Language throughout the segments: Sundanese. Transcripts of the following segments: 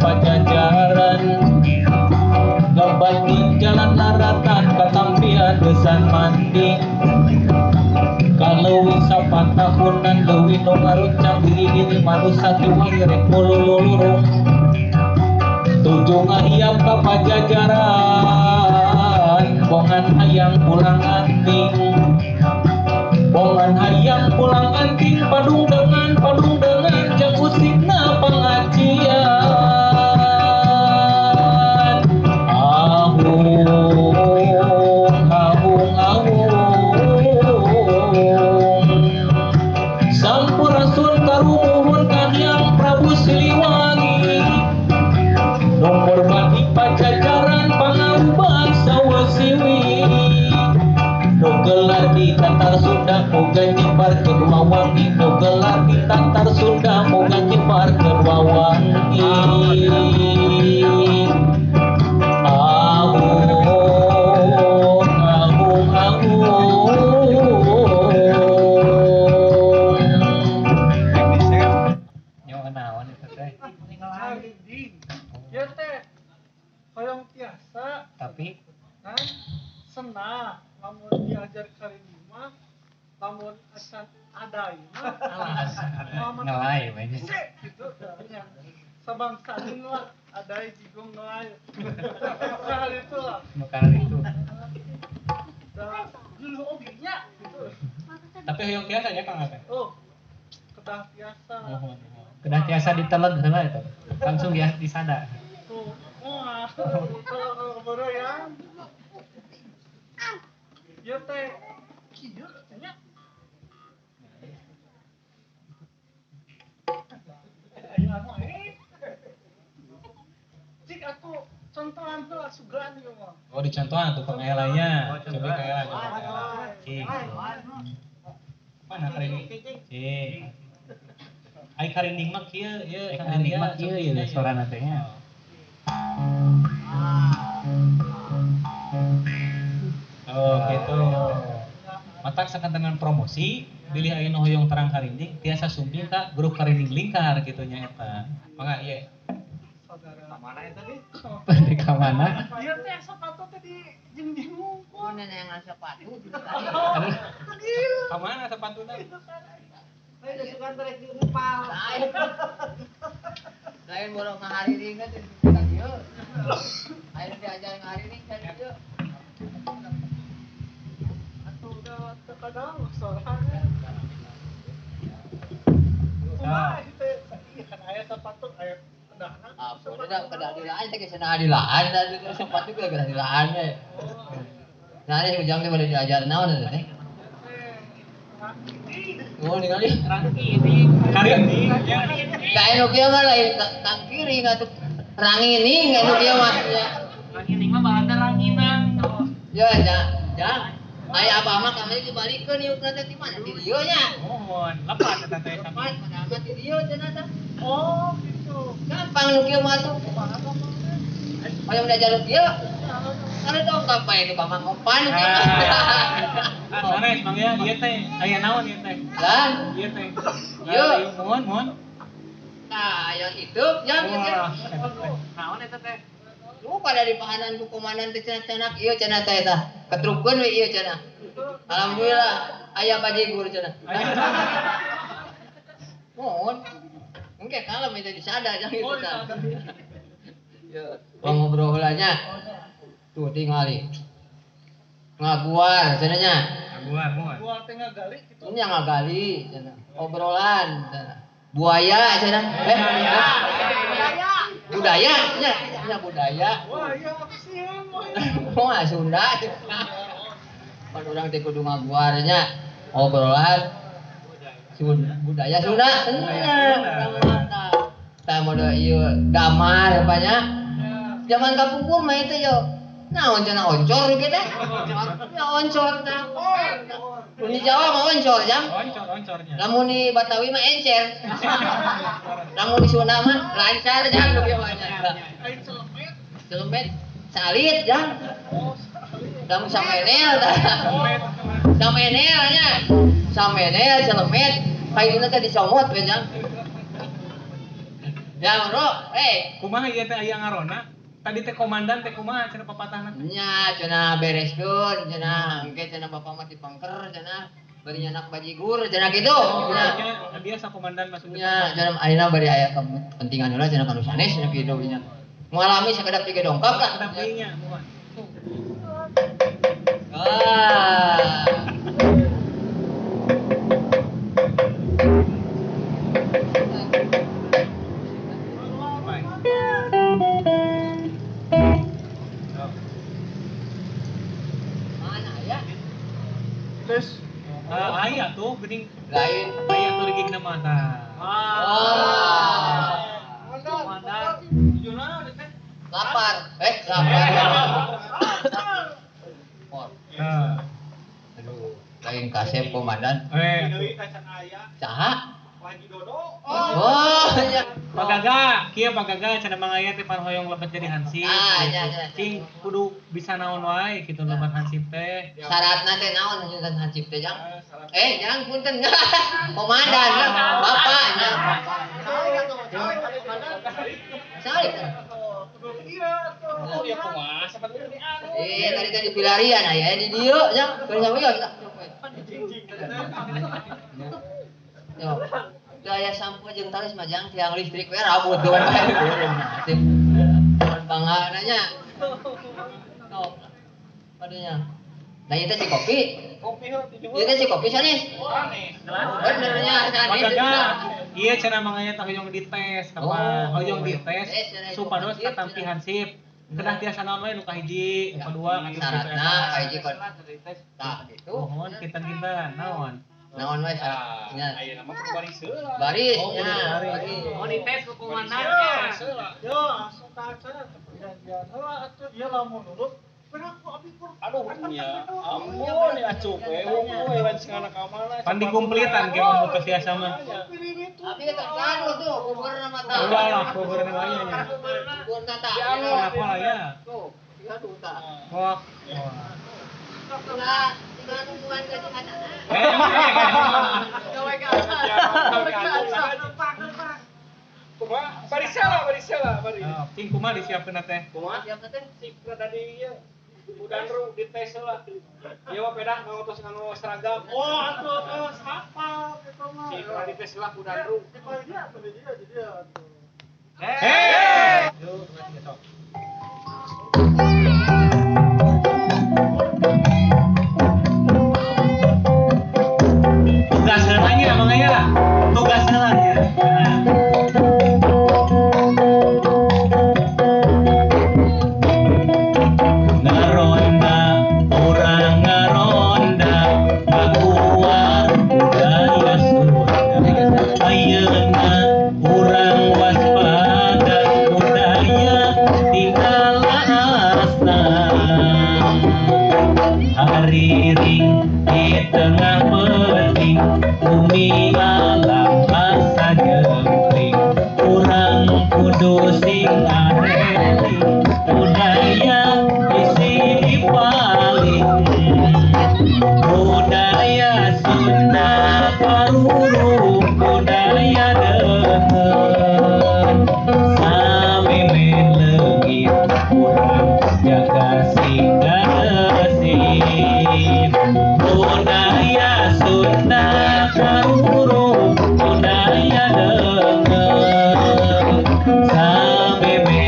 Pajajaran Ngebat di jalan laratan katampian desan mandi Kaleuwi sapatahunan leuwih nu ngaruncang diri-diri manusa kiwari rek mulululurung Tujuh ngahiyap ka Pajajaran bongan hayang pulang anting Bongan hayang pulang anting padung dengan jang usikna pengajian Ahung ahung ahung Sampurasun karumuhun ka Hyang Prabu Siliwangi Nomor bani Pajajaran pangaruban sawesiwi Nu gelar di Tatar Sunda moga nyebar ke dua wangi Nu gelar di Tatar Sunda moga nyebar ke dua wangi Ahung ahung ahung Nyawa naon eta teh? Karinding. Ya teh hoyong tiasa Tapi kan senang lamun diajar karinding mah lamun acan adai mah ngelai we nya. Gitu nya. Sabangsanin lah adai jigong ngelai. Hal itu lah. Nu kararitu. Da dulu oge nya gitu. Tapi hoyong tiasa nya Kang Atep. Oh, kedah tiasa. Mohon. Kedah tiasa diteleg heula eta. Langsung ya disada. Tuh, wah, kalau baru ya. Ya teh, kieu nya. Ayo anu eh. Cik atuh contohan heula sugan ieu mah. Oh, dicontohan tuh pengelanya. Coba kaela, coba kaela. Cik. Mana karinding? Cik. Ai karinding mah kieu ieu, Ai karinding mah kieu ieu sorana teh nya. Oh, gitu. Matak sakantenan promosi, bilih aya nu hoyong terang karinding tiasa sumping ka grup karinding lingkar kitu nya eta. Mangga ieu. Saudara. Mana eta teh? Di ka mana? Ieu teh sepatu teh di jeung ngungkul. Mun neangan sepatu di Aduh. Ka mana sepatuna? Ayo sugan terek diumpal. Lain borong ngahariring teh di dieu. Ayo diajar ngahariring ka dieu. Atuh udah terkadang sorangan. Kumaha teh? Iya kan aya sepatu aya kedahna. Ah, udah kedah dilaan teh geus dilaan tadi sepatu ge kedah dilaan we. Nah, ini ujang teh bade diajar naon eta teh? Oh, ningali Karinding nya. Ka anu kieu mah lain tangkiring atuh rangining anu kieu mah. Rangining mah balanda ranginang. Ya, ya, ya. Aya apa mah kamari dibalikeun ieu teh di mana? Di dieu nya. Mohon, lepat eta teh sami. Lepat padahal mah di dieu cenah teh. Oh, gitu. Gampang nu kieu mah atuh. Hoyong diajar nu kieu. Kada dongkap bae nu ka Mang Opan nu kieu mah. Ah, sanes Mang ya, ieu teh aya naon ieu teh? Lan, Ieu teh. Ieu. Mohon, mohon. Nah, yang hidup jang ieu teh. Wah, Naon eta teh? Lu pada di pahanan ku komandan teh cenah-cenah ieu cenah teh eta. Ketrupkeun we ieu cenah. Alhamdulillah aya bajigur cenah. Mohon. Engke kalem itu disada jang itu tah. Ya, ngobrol heula nya. Tuh tingali. Ngaguar cenah nya. Ngaguar, mohon. Gua teh ngagali kitu. Ini yang ngagali cenah. Obrolan cenah. Buaya cenah. Budaya nya, nya budaya. Wah, iya sieun mah. Wah, Sunda. Pan urang teh kudu ngaguar nya. Obrolan budaya Sunda. Nya, tah mode ieu damar banyak. Zaman kapungkur mah itu yo. Naon cenah oncor kieu teh? Ya oncor tah. Mun di Jawa mah oncor jang. Oncor, oncornya. Lamun di Batawi mah encer. Lamun di Sunda mah lancar jang nu kieu mah nya. Aing celemet. Celemet salit jang. Oh, salit. Lamun samenel tah. Samenel nya. Samenel celemet kayuna teh dicomot we jang. Ya, bro. Eh, Kumaha ieu teh aya ngarona? Tadi teh komandan teh kumaha cenah papatahna? Nya cenah bereskeun cenah engke cenah bapak mah dipengker cenah bari nyanak bajigur cenah kitu. Cenah. Nya biasa komandan masuk Nya cenah ayeuna bari aya kepentingan heula cenah kanu sanes cenah kitu nya. Ngalami sakedap tiga dongkap lah. Kedap deui nya, muhun. Ah. Mana ya? Terus Aya tuh geuning Lain. aya tuh rigigna mah tah. Wah. Komandan. tujuanna teh. Lapar. Eh, lapar. Por. Nah. Aduh, lain kasep komandan. Eh, Deui kacan aya Saha? Haji Dodo. Oh, iya. Pak Gaga, kieu Pak Gaga cenah Mang Aya teh pan hoyong lebet jadi hansip. Ah, iya, iya. Cing kudu bisa naon wae kitu lebet hansip teh. Syaratna teh naon nyuntan hansip teh, Jang? Eh, jang punten. Komandan, Bapak. Salik. Oh, ya kumaha saperti tadi anu. Eh, tadi tadi pilarian aya di dieu, Jang. Keur sampe yeuh. Yo. Teu aya sampo jeung talis mah jang tiang listrik we rabut doang bae. Nasib. Mun bangga nya. Sok. Adunya. Nah, ieu teh si kopi. Kopi heuh di Ieu teh si kopi sanes. Bener nya Pak sanes. Gaga, ieu cenah Mang Aya teh hoyong dites kapan? Oh. Hoyong dites Tes, cenah supados hansip, katampi cenah. hansip. Kedah tiasa naon wae nu kahiji, nu kadua, katilu kitu Syaratna eta. kahiji kon. Tah gitu. Mohon kinten-kinten naon? Naon wae syaratnya. Ayeuna mah kudu baris heula. Baris Oh, nya. baris. Baris. Oh, dites ku komandan. Baris heula. Yo, langsung kaca perjanjian heula atuh ieu lamun nurut. Berapa abi kur? Aduh, nya. Ampun ya acuk we. Wong we lain singana ka mana. Pan dikumplitan ke mun teu tiasa mah. Abi teh kanu tuh kuburna mah tah. Ulah lah kuburan wae nya. Kuburna tah. Pola-pola ya. Tuh, tinggal tuh tah. Wah. Tinggal tinggal nungguan gajian. Kumaha? Baris heula, baris heula, baris. Cing kumaha disiapkeun teh? Kumaha? Siap teh. Sik tadi ieu. Udan ru dites heula. Ieu mah pedah nganggo nganggo seragam. Oh, atuh geus hafal kitu mah. Sik dites heula ku danru. Di dia atuh di dia di dia atuh. Hei. Yuk, besok. Tugas heula nya Mang Aya. Tugas heula nya. Ngaronda, urang ngaronda, ngakuar budaya Sunda. Ayeuna urang waspada budaya tinggal asna. Hariring di tengah peuting, bumi alam asa jengkling. Urang kudu sing areling, budaya bisi dipaling. Budaya Sunda karurung budaya deungeun. Sameme leungit urang jaga sing garesip. Budaya Sunda karurung budaya deungeun. Sameme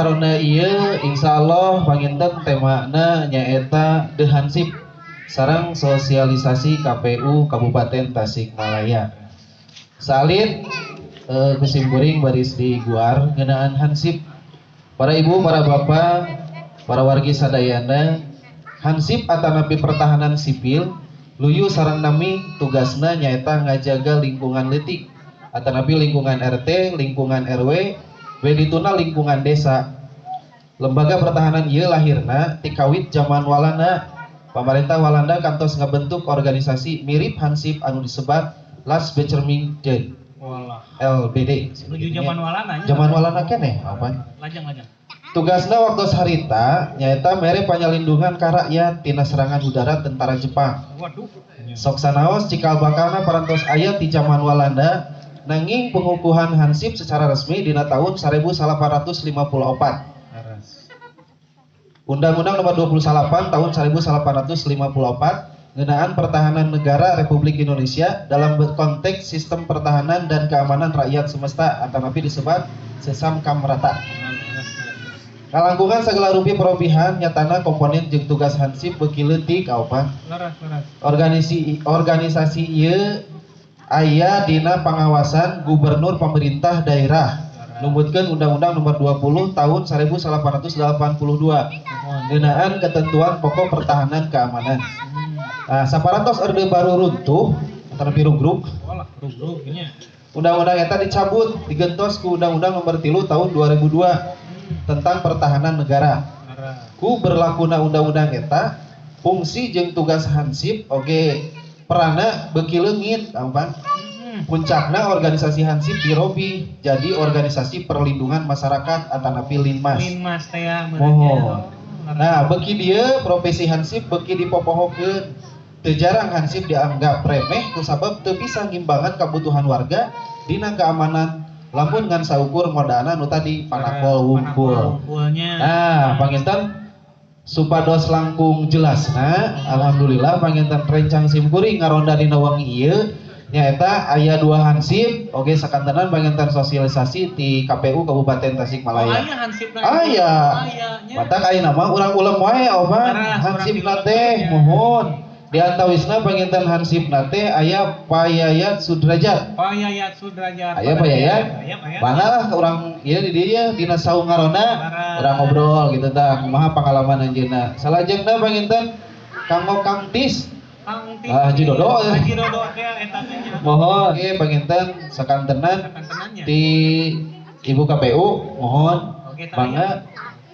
ngaronda ieu insyaallah panginten temana nyaeta The Hansip sareng sosialisasi KPU Kabupaten Tasikmalaya. Salin kusimkuring baris di guar ngeunaan Hansip. Para ibu, para bapak, para wargi sadayana, Hansip atanapi pertahanan sipil luyu sareng nami tugasna nyaeta ngajaga lingkungan leutik atanapi lingkungan RT, lingkungan RW, wedituna lingkungan desa. Lembaga pertahanan ieu lahirna ti kawit zaman Walanda. Pamarentah Walanda kantos ngabentuk organisasi mirip Hansip anu disebat Las Bescherming Dienst. LBD. Menuju zaman Walanda nya. Zaman Walanda keneh apa? Lajang-lajang. Tugasna waktu harita nyaeta mere panyalindungan ka rakyat tina serangan udara tentara Jepang. Waduh. Sok sanaos cikal bakalna parantos aya ti zaman Walanda, nanging pengukuhan Hansip secara resmi dina tahun 1854. Undang-Undang Nomor 28 tahun 1854 ngeunaan pertahanan negara Republik Indonesia dalam konteks sistem pertahanan dan keamanan rakyat semesta atanapi disebut Sesamkamrata. Kalangkungan segala rupi perobihan nyatana komponen jeung tugas Hansip beuki leutik opan. Organisasi ieu aya dina pangawasan gubernur pemerintah daerah numutkeun Undang-Undang Nomor 20 tahun 1882 ngeunaan ketentuan pokok pertahanan keamanan. Nah, saparantos Orde Baru runtuh atanapi rugrug. Undang-undang eta dicabut digentos ku Undang-Undang Nomor 3 tahun 2002 tentang pertahanan negara. Ku berlakuna undang-undang eta fungsi jeung tugas Hansip oge perana beuki leungit ampan. Puncakna organisasi Hansip dirobi jadi organisasi perlindungan masyarakat atanapi Linmas. Linmas teh ya. Mohon. Nah, beuki dieu profesi Hansip beuki dipopohokeun. Teu jarang Hansip dianggap remeh kusabab teu bisa ngimbangan kabutuhan warga dina keamanan lamun ngan saukur modana nu tadi panakol wungkul. Nah, panginten supados langkung jelasna, alhamdulillah panginten rencang simkuring ngaronda dina wengi ieu nyaeta aya dua Hansip oge sakantenan panginten sosialisasi ti KPU Kabupaten Tasikmalaya. Oh, aya Hansipna. Aya. Matak ayeuna mah urang ulem wae oman Hansipna teh mohon. Di antawisna panginten Hansipna teh aya Pak Yayat Sudrajat. Pak Yayat Sudrajat. Aya Pak Yayat. Mangga lah urang ieu di dieu dina saung ngaronda urang ngobrol gitu tah kumaha pangalaman anjeunna. Salajengna panginten Kanggo Kang Tis. Kang Tis. Haji Dodo. Haji Dodo teh eta teh. Mohon ieu panginten sakantenan ti Ibu KPU mohon mangga.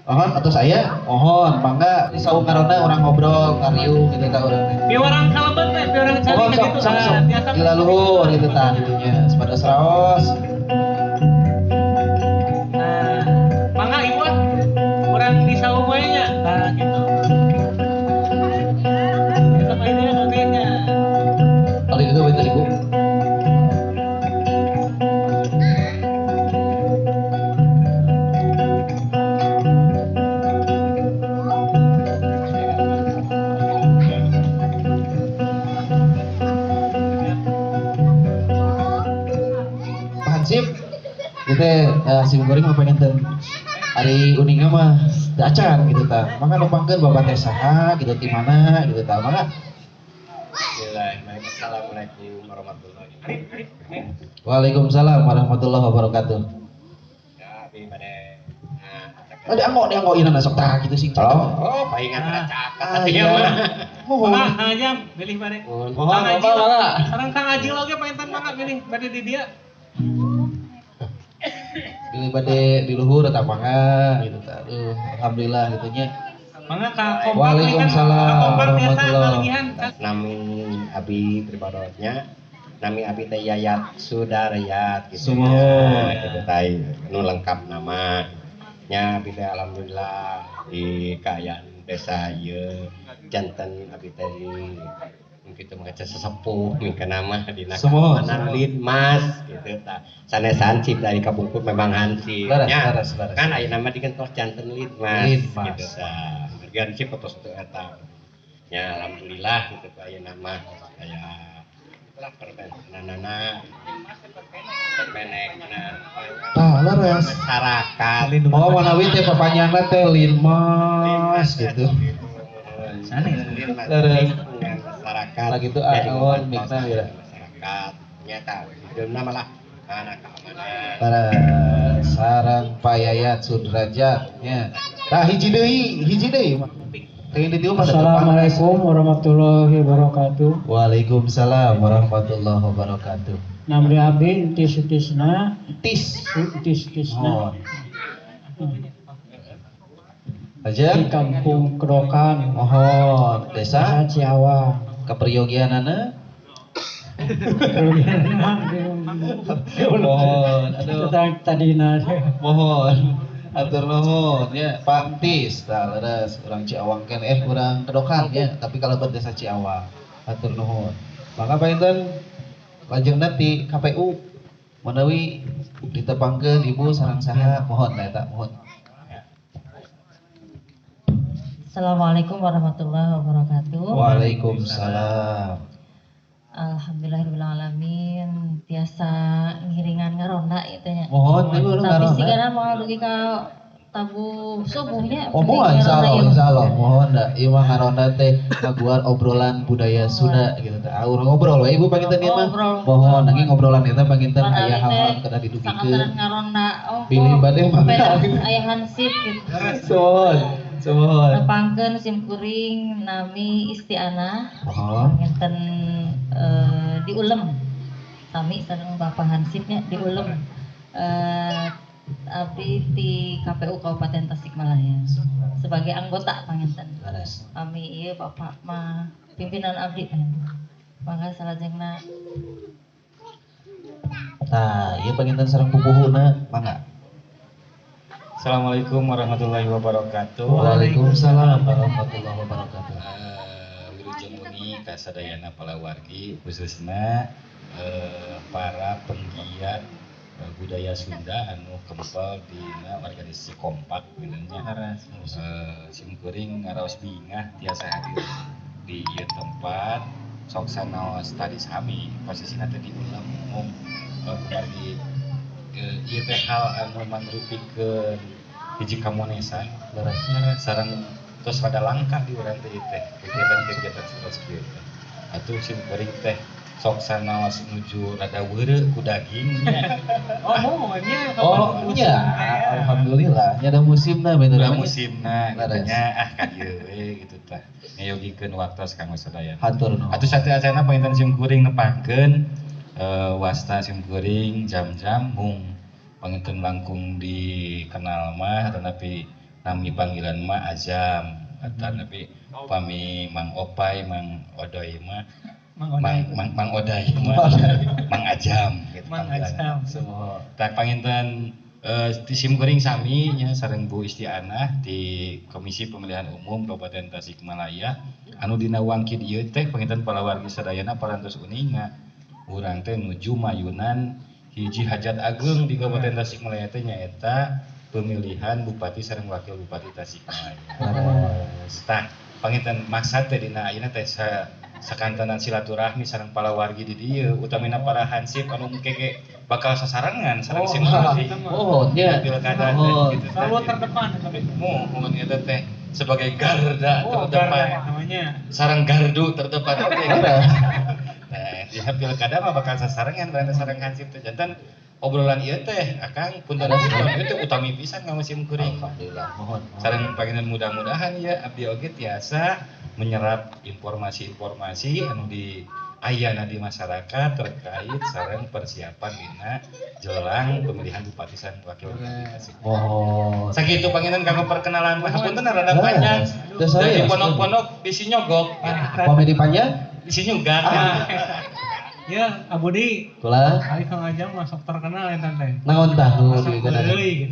Mohon atau saya mohon mangga di saung ngaronda urang ngobrol ngariung gitu tah urang teh. Piwarang kalebet teh, piwarang cari gitu tah. Di laluhur gitu tah gitunya. Supados raos. Nah, mangga ibu ah. Urang di saung wae nya. Tah gitu. Eta mah ini oge nya. Kalau itu bentar ibu. Gitu si goreng mah pengen ten ari uninga mah teu acan gitu tah. Mangga numpangkeun bapak teh saha gitu ti mana gitu tah. Mangga. Bismillahirrahmanirrahim. Assalamualaikum warahmatullahi wabarakatuh. Waalaikumsalam warahmatullahi wabarakatuh. Ya, abi bade nah, dianggo ieu sok tah gitu sing. Oh, paingan kada caket ieu mah. Mohon. Mangga jam bilih bade. Mohon bapak mangga. Sareng Kang Ajil oge panginten mangga bilih bade di dieu. Bilih bade di luhur atau mangga gitu tah. Aduh, alhamdulillah gitu nya. Mangga ka kompak. Waalaikumsalam warahmatullahi. Nami abi pribadosnya nami abi teh Yayat Sudrajat gitu. Sumuhun. Gitu tah nu lengkap nama. Nya abi teh alhamdulillah di kaayaan desa ieu janten abi teh gitu mah sesepuh mingkeun nama dina keamanan Linmas gitu tah. Sanes Hansip dari kapungkur memang Hansip nya. Kan ayeuna mah digentos janten Linmas gitu tah. Mergi Hansip atos teu eta. Nya alhamdulillah gitu ayeuna mah aya Itulah perbentenanana perbenekna Tah leres. Masyarakat. Oh, manawi teh papanjangna teh Linmas gitu. Leres. Masyarakat. Lah gitu ah naon mikna ya. Masyarakat nyata hidupna malah anak keamanan. Leres sareng Pak Yayat Sudrajat nya. Tah hiji deui mah. Assalamualaikum warahmatullahi wabarakatuh. Waalaikumsalam warahmatullahi wabarakatuh. Namri abdi Entis Tisna. Tis. Entis Tisna. Oh. Aja. Di Kampung Kedokan. Mohon desa Ciawang. Keperyogianana. Mohon. Aduh. Tadina. Mohon. Atur nuhun ya Pak Tis tah leres urang Ciawang kan urang Kedokan ya tapi kalau berdesa Ciawang atur nuhun. Maka panginten lajengna ti KPU manawi ditepangkeun ibu sareng saha mohon eta mohon. Assalamualaikum warahmatullahi wabarakatuh. Waalaikumsalam. Alhamdulillahirabbil alamin tiasa ngiringan ngaronda ieu teh nya. Mohon ibu nu ngaronda. Tapi sigana moal dugi ka tabuh subuhnya. Oh moal insyaallah mohon da ieu mah ngaronda teh ngaguar obrolan budaya Sunda gitu teh. Ah urang ngobrol we ibu panginten ieu mah. Mohon nanging ngobrolan eta panginten aya hal-hal kedah didugikeun. Ngaronda oh. Bilih bade mah aya hansip gitu. Suhun. Suhun. Nepangkeun sim kuring nami Istiana. Mohon. Panginten diulem sami sareng Bapak Hansipnya diulem abdi di KPU Kabupaten Tasikmalaya sebagai anggota panginten. Kami ieu Bapak mah pimpinan abdi panginten. Mangga salajengna. Tah, ieu panginten sareng pupuhuna mangga. Assalamualaikum warahmatullahi wabarakatuh. Waalaikumsalam warahmatullahi wabarakatuh. Wilujeng wengi kasadayana palawargi khususna para penggiat budaya Sunda anu kempel dina organisasi kompak nya. Simkuring ngaraos bingah tiasa hadir di ieu tempat sok sanaos tadi sami posisina teh di ulem mung kumargi ieu teh hal anu mangrupikeun hiji kamonesan sareng terus rada langka di urang teh teh kegiatan-kegiatan satos kieu teh. Atuh simkuring teh sok sanaos nuju rada weureu ku daging nya. Oh, mohon nya. Oh, nya. Alhamdulillah nya ada musimna bener. Ada musimna kitu nya ah ka dieu we gitu tah. Ngayogikeun waktos kanggo sadayana. Hatur nuhun. Atuh sateuacanna panginten simkuring nepangkeun wasta simkuring jam-jam mung panginten langkung dikenal mah tetapi nami panggilan mah Azam atanapi pami Mang Opai Mang Odoy mah Mang Oday mah Mang Ajam gitu. Mang Ajam semua. Tah panginten di simkuring sami nya sareng Bu Istianah di Komisi Pemilihan Umum Kabupaten Tasikmalaya anu dina wangkid ieu teh panginten palawargi sadayana parantos uninga urang teh nuju mayunan hiji hajat ageung di Kabupaten Tasikmalaya teh nyaeta pemilihan bupati sareng wakil bupati Tasikmalaya. Tah, panginten maksad teh dina ayeuna teh sakantenan silaturahmi sareng palawargi di dieu, utamina para hansip anu engke bakal sasarengan sareng sim kuring. Oh, nya. Pilkada teh gitu. Selalu terdepan tapi muhun eta teh sebagai garda terdepan. Namanya. Sareng gardu terdepan oge. Nah, di pilkada mah bakal sasarengan berarti sareng hansip teh janten obrolan ieu teh akang punten ieu teh utami pisan ka musim kuring. Alhamdulillah mohon. Sareng panginten mudah-mudahan ya abdi oge tiasa menyerap informasi-informasi anu di ayana di masyarakat terkait sareng persiapan dina jelang pemilihan bupati sareng wakil bupati. Mohon. Sakitu panginten kanggo perkenalan mah hapunten rada panjang. Dari pondok-pondok bisi nyogok. Pami panjang? Bisi nyugak. Ya, Abudi. Kula. Ari Kang Ajam masuk terkenal ya tante. Naon tah nu gitu.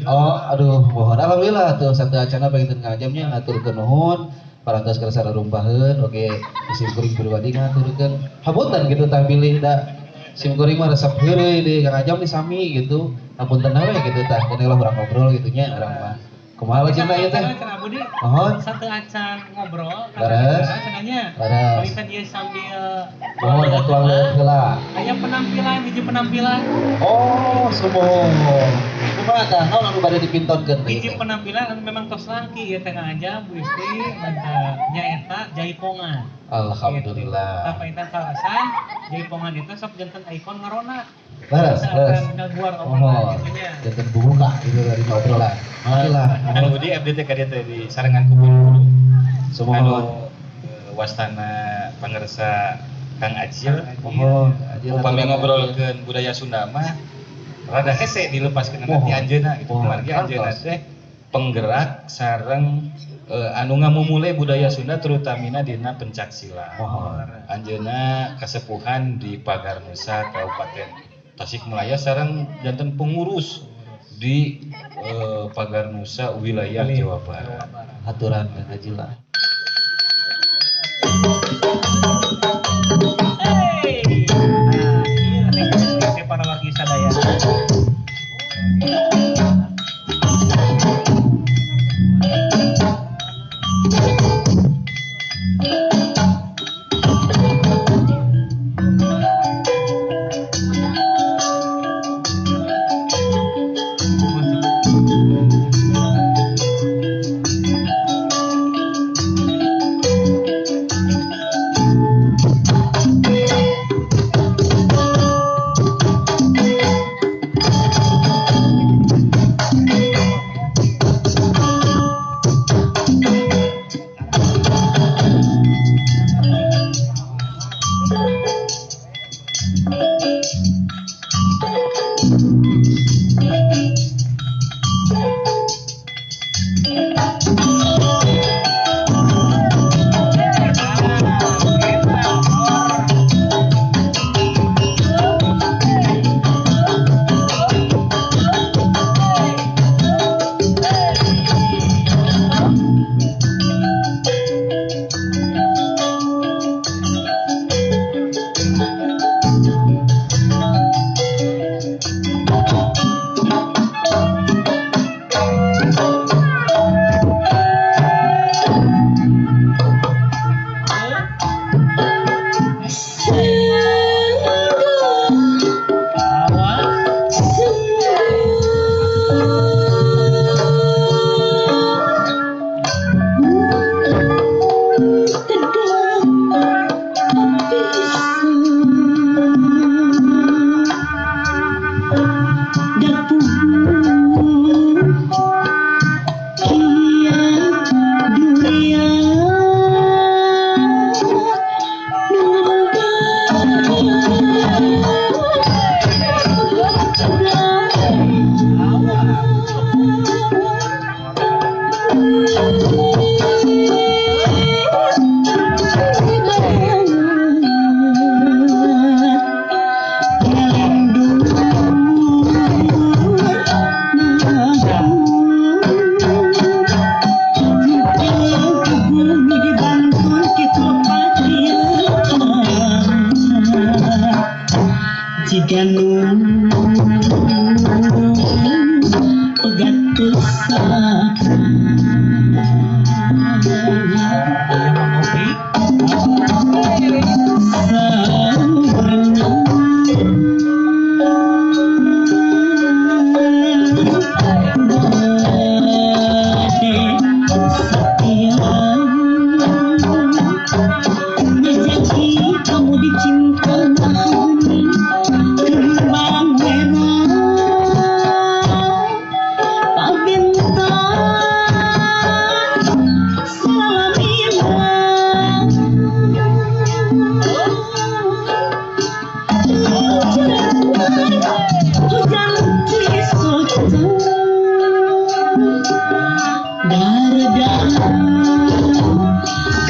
Oh, aduh mohon. Alhamdulillah tuh satu acana panginten Kang Ajamnya ngaturkeun nuhun, parantos kersa rumpaheun, oge sim kuring pribadi ngaturkeun. Hapunten gitu tah bilih da sim kuring mah resep heureuy deui Kang Ajam nih sami gitu. Hapunten we gitu tah, keun lah urang ngobrol gitu nya urang mah. Kumaha wajibna ieu teh? Mohon. Satu acan ngobrol Leres. Cenanya. Leres. Bisa dia sambil mohon atuang leueut heula. Aya penampilan, hiji penampilan. Oh, sumuhun. Kumaha tah? Naon anu bade dipintonkeun teh? Hiji penampilan anu memang tos langki ieu teh ngaja Bu Isti nyaeta jaipongan. Alhamdulillah. Tah paintan kaleresan jaipongan itu sok janten ikon ngarona. Leres, leres. Ngaguar obrolan gitu nya. Janten bubuka gitu dari obrolan. Alhamdulillah. Anu di abdi teh ka dieu teh di sarengan ku guru. Sumuhun. Anu wastana pangersa Kang Acil. Mohon, Acil. Upami ngobrolkeun budaya Sunda mah rada hese dilepaskeun ti anjeunna gitu. Kumargi anjeunna teh penggerak sareng anu ngamumule budaya Sunda terutamina dina pencak silat. Anjeunna kasepuhan di Pagar Nusa Kabupaten Tasikmalaya sareng janten pengurus di Pagar Nusa wilayah Jawa Barat. Aturan Kang Acil lah. Hey. Nah, ieu para wargi sadaya.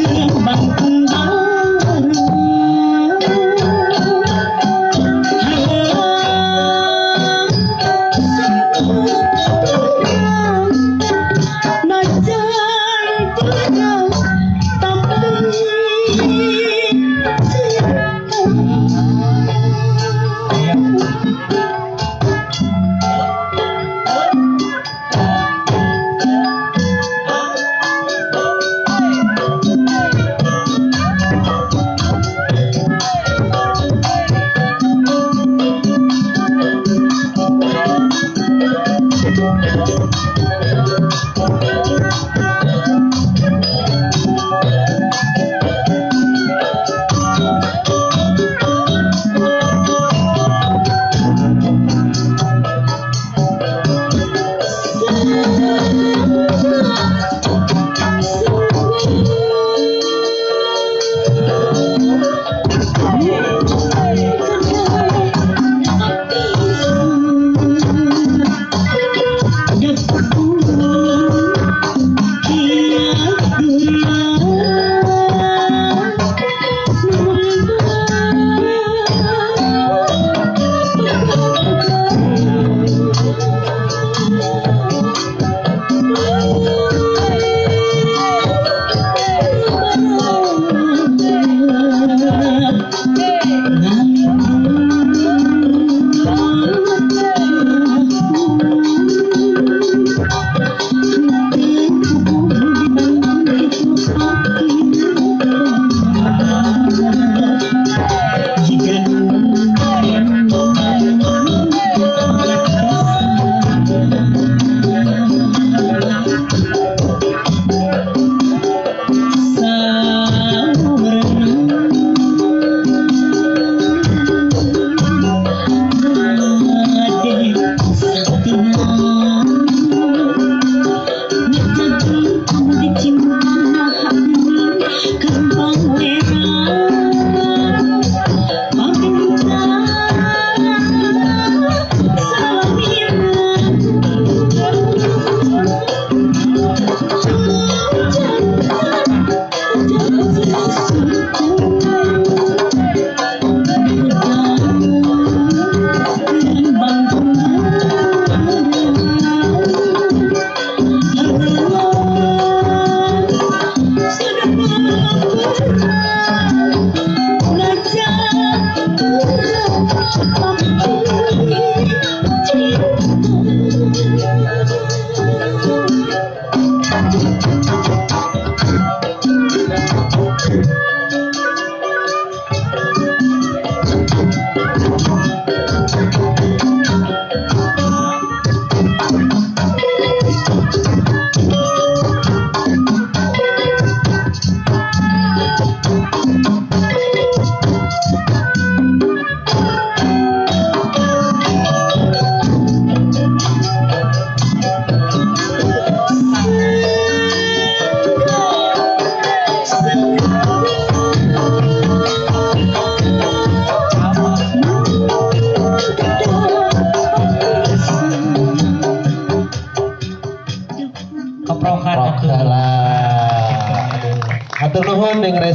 Kembang kembang.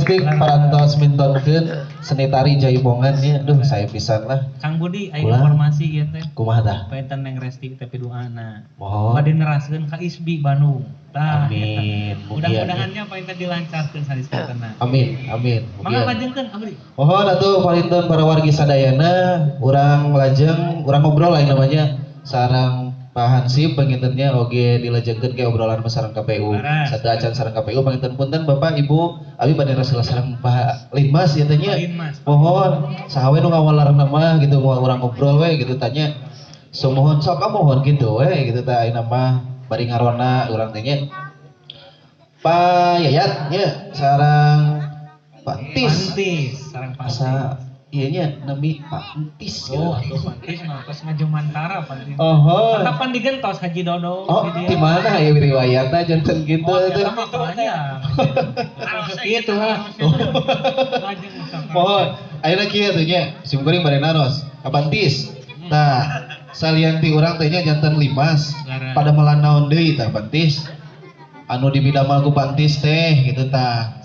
Restik parantos mintonkeun seni tari jaipongan nya. Duh saya pisan lah. Kang Budi aya informasi ieu teh. Kumaha tah? Panginten Neng Restik teh piduana. Mohon. Bade neraskeun ka ISBI Bandung. Tah. Amin. Mudah-mudahannya panginten dilancarkeun sadisantena. Amin, amin. Mangga lajengkeun abdi. Mohon atuh parinten para wargi sadayana urang lajeng urang ngobrol lain namanya sareng Pak Hansip pangintennya oge dilajengkeun ke obrolan sareng KPU. Satu acan sareng KPU panginten punten Bapak Ibu abi bade rasul sareng Pak Linmas ieu teh nya. Mohon saha we nu ngawalarna mah gitu moal urang ngobrol we gitu tanya. So mohon sok mohon gitu we gitu tah ayeuna mah bari ngarona urang teh nya. Pak Yayat nya sareng Pak Tis. Sareng Pak Asa iya nya nami Pak Entis gitu. Oh, atuh Pak Entis mah tos ngajumantara Pak Entis. Oh. Kapan digentos Haji Dodo? Oh, di mana ya riwayatna janten gitu teh. Oh, mah banyak. Kitu ah. Mohon, ayeuna kieu teh nya, sim kuring bade naros. Ka Pak Entis. Tah, salian ti urang teh nya janten limas. Pada melan naon deui tah Pak Entis. Anu dibidamel ku Pak Entis teh gitu tah.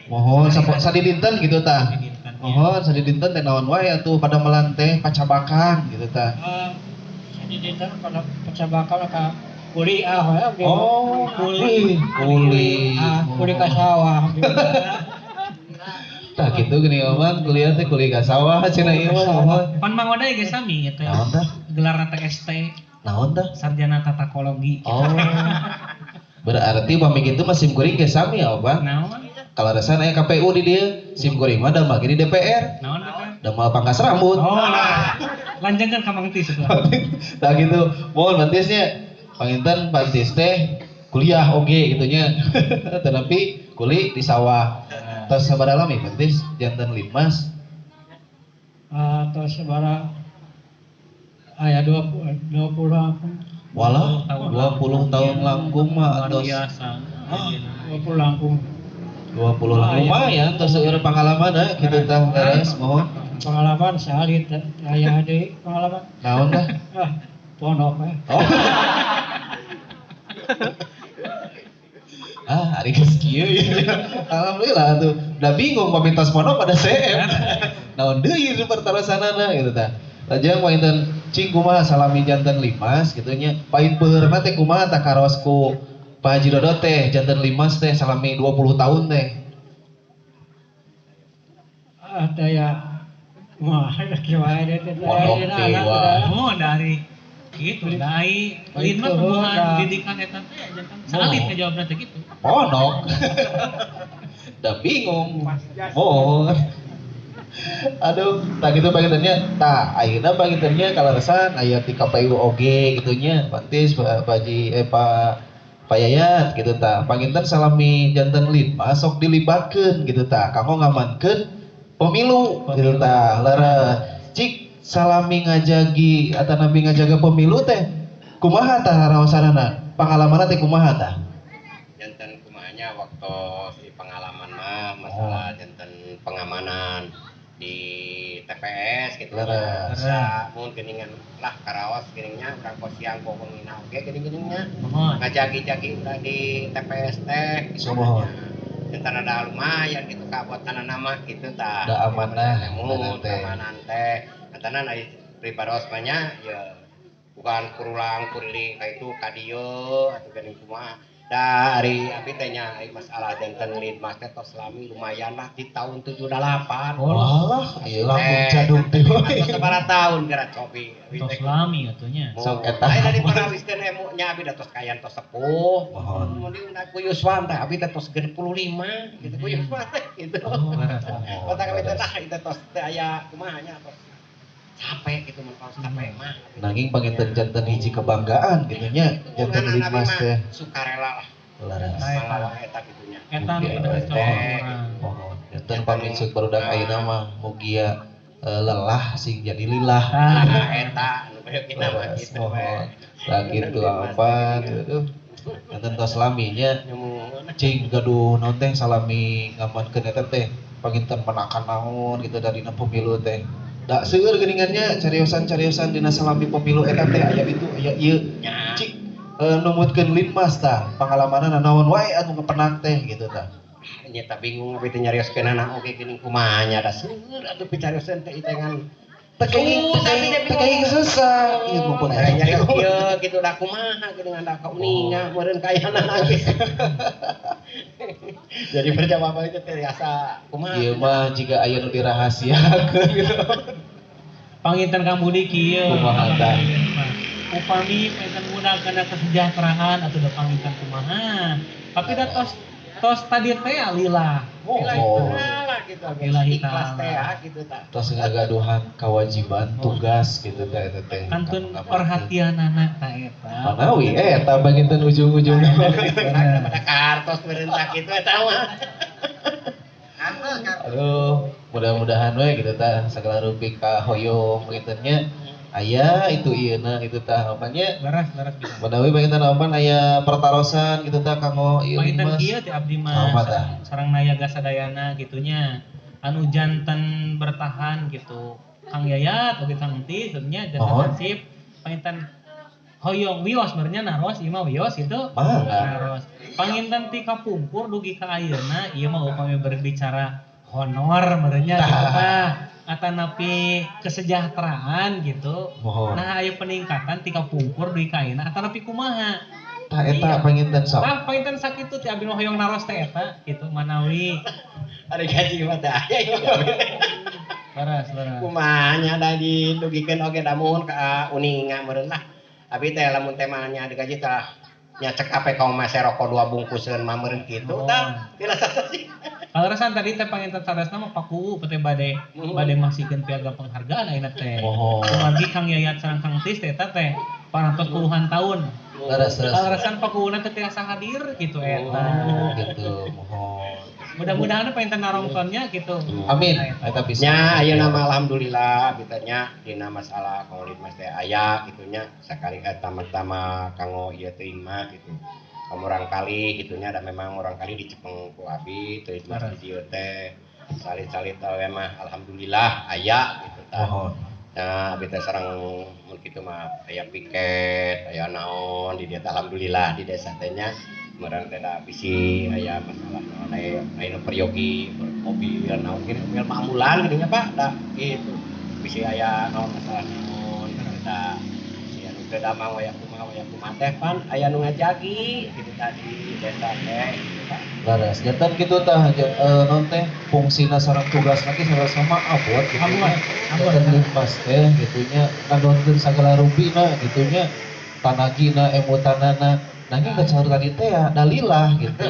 Mohon sadidinten gitu tah. Mohon sadidinten teh naon wae atuh pada melan teh pacabakan gitu tah. Sadidinten pada pacabakan ka kuliah we abdi. Oh, kuli. Kuli. Kuli ka sawah. Tah kitu geuning aman kuliah teh kuli ka sawah cenah ieu mah mohon. Pan Mang Oday geus sami eta. Naon tah? Gelarna teh ST. Naon tah? Sarjana Tatakologi. Oh. Berarti pami kitu mah sim kuring geus sami ya, Pak. Naon? Kaleresan aya KPU di dieu, sim kuring mah damel ge di DPR. Naon teh? Damel pangkas rambut. Oh, nah. Lanjengkeun ka Mang Tis atuh. Tah gitu. Mohon Pantisnya. Panginten Pantis teh kuliah oge gitu nya. Tetapi kuli di sawah. Tos sabaraha lami Pantis janten Linmas? Tos sabaraha aya 20 langkung. Walah, 20 tahun langkung mah tos. Biasa. 20 langkung. 20 lumayan terus seueur pengalaman gitu tah leres mohon. Pengalaman salit aya deui pengalaman. Naon tah? Ah, pondok we. Oh. Ah, ari geus kieu ieu. Alhamdulillah atuh. Da bingung pamintos pondok pada CM. Naon deui pertarosanana gitu tah. Lajeng panginten cing kumaha salami janten limas kitu nya. Pahit peuheurna teh kumaha tah karaos ku Pak Haji Dodo teh janten limas teh salami 20 tahun teh. Ah teh ya. Wah, kieu teh. Pondok teh wah. Oh, dari kitu dai linmas hubungan didikan eta teh janten salit ngajawabna teh kitu. Pondok. Da bingung. Oh. Aduh, tah kitu pangintennya. Tah, ayeuna pangintennya kaleresan aya ti KPU oge kitu nya, Pantis Pak Haji Pak Yayat gitu tah. Panginten salami janten linmas sok dilibatkeun gitu tah kanggo ngamankeun pemilu gitu tah. Leres. Cik salami ngajagi atanapi ngajaga pemilu teh kumaha tah raosanana? Pangalamanna teh kumaha tah? Janten kumahanya waktu si pengalaman mah masalah janten pengamanan di TPS gitu. Leres. Mun geuningan lah karaos geuning nya urang kos siang pokokna oge geuning-geuningnya. Ngajagi-jagi urang di TPS teh gitu. Janten ada lumayan gitu kabotanana mah gitu tah. Da amanah mun keamanan teh. Jantenan ari pribados mah nya ya bukan kurulang kuriling ka itu ka dieu atuh geuning kumaha. Da ari abi teh nya ari masalah janten linmas teh tos lami lumayan lah di tahun 78. Walah, ieu langkung jadug teh. Tos sabaraha tahun geura cobi. Tos lami atuh nya. Sok eta. Aya dari parawiskeun emu nya abi da tos kayan tos sepuh. Mohon. Mun diundang ku Yuswa teh abi teh tos 65 gitu ku Yuswa teh gitu. Otak abi teh tah itu tos teh aya kumaha nya tos capek gitu mun kaos capek mah. Nanging panginten janten hiji kebanggaan gitu nya janten linmas teh. Sukarela lah. Leres. Malah eta kitu nya. Eta nu urang. Mohon. Janten paminsuk barudak ayeuna mah mugia lelah sing jadi lillah. Nah eta nu beukina mah kitu we. Lah kitu apa aduh. Janten tos lami nya cing gaduh naon teh salami ngamankeun eta teh panginten penakan naon gitu dari pemilu teh. Da seueur geuningannya cariosan-cariosan dina salami pemilu eta teh aya itu aya ieu. Cik numutkeun linmas tah pangalamanna naon wae anu ngepenak teh gitu tah. Nyata bingung abi teh nyarioskeunana oge geuning kumaha nya da seueur atuh picarioseun teh itengan. Tekenging susah. Ieu mumpun aya nyarios ieu kitu da kumaha geuningan da kauninga meureun kayana ge. Jadi perjawaban itu teh asa kumaha. Ieu mah jiga aya nu dirahasiakeun gitu. Panginten Kang Budi kieu. Kumaha tah? Upami panginten muda kana kesejahteraan atuh da panginten kumaha. Tapi da tos tadi teh lillah. Oh, gitu. Ikhlas teh gitu tah. Tos ngagaduhan kewajiban tugas gitu teh eta teh. Kantun perhatianana ta eta. Manawi eta panginten ujung-ujungna. Pada kartos meureun tah kitu eta mah. Aduh, mudah-mudahan we gitu tah sagala rupi ka hoyong kitu nya. Aya itu ieuna gitu tah apanya. Leres bisa. Manawi panginten apan aya pertarosan gitu tah kanggo ieu Panginten kieu teh abdi mah sareng nayaga sadayana gitunya. Anu janten bertahan gitu. Kang Yayat oge Kang Enti nya janten hansip panginten hoyong wios sebenarnya naros ieu mah wios itu. Naros. Panginten ti kapungkur dugi ka ayeuna ieu mah upami berbicara honor merenya gitu tah. Atanapi kesejahteraan gitu. Mohon. Nah aya peningkatan ti kapungkur dugi ka ayeuna atanapi kumaha? Tah eta panginten sok. Tah panginten sakitu ti abdi mah hoyong naros teh eta kitu manawi. Ari gaji mah teh aya ieu. Leres. Kumaha nya da didugikeun oge da muhun ka uninga meureun lah. Abi teh lamun temanya digaji tah nya cekap we kaum mah rokok 2 bungkuseun mah meureun kitu tah dirasa sih. Kaleresan tadi teh panginten saresna mah Pakuwu teh bade masihkeun piagam penghargaan ayeuna teh. Kumargi Kang Yayat sareng Kang Tis teh eta teh parantos puluhan tahun. Leres. Kaleresan Pakuwuna teh tiasa hadir gitu eta. Gitu, mohon. Mudah-mudahan panginten narongtonnya gitu. Amin. Eta bisa. Nya ayeuna mah alhamdulillah kitu nya dina masalah kanggo Linmas teh aya kitu nya sakali tama-tama kanggo ieu teuing mah gitu. Murang kali gitu nya da memang murang kali dicepeng ku abi teu Linmas di dieu teh salit-salit we mah alhamdulillah aya gitu tah. Nah abi teh sareng mun kitu mah aya piket, aya naon di dieu teh alhamdulillah di desa teh nya murang teh da bisi aya masalah naon aya nu peryogi mobil naon kieu mobil ambulan kitu nya Pak da kitu. Bisi aya naon masalah naon kitu tah. Teu damang waya kumaha teh pan aya nu ngajagi kitu tadi desa teh gitu Pak. Leres janten kitu tah non teh fungsina sareng tugas lagi sama-sama abot kitu. Janten Linmas teh gitunya ngadonkeun sagala rupina gitunya tanagina emutanana nanging da saur tadi teh ya dalilah gitu.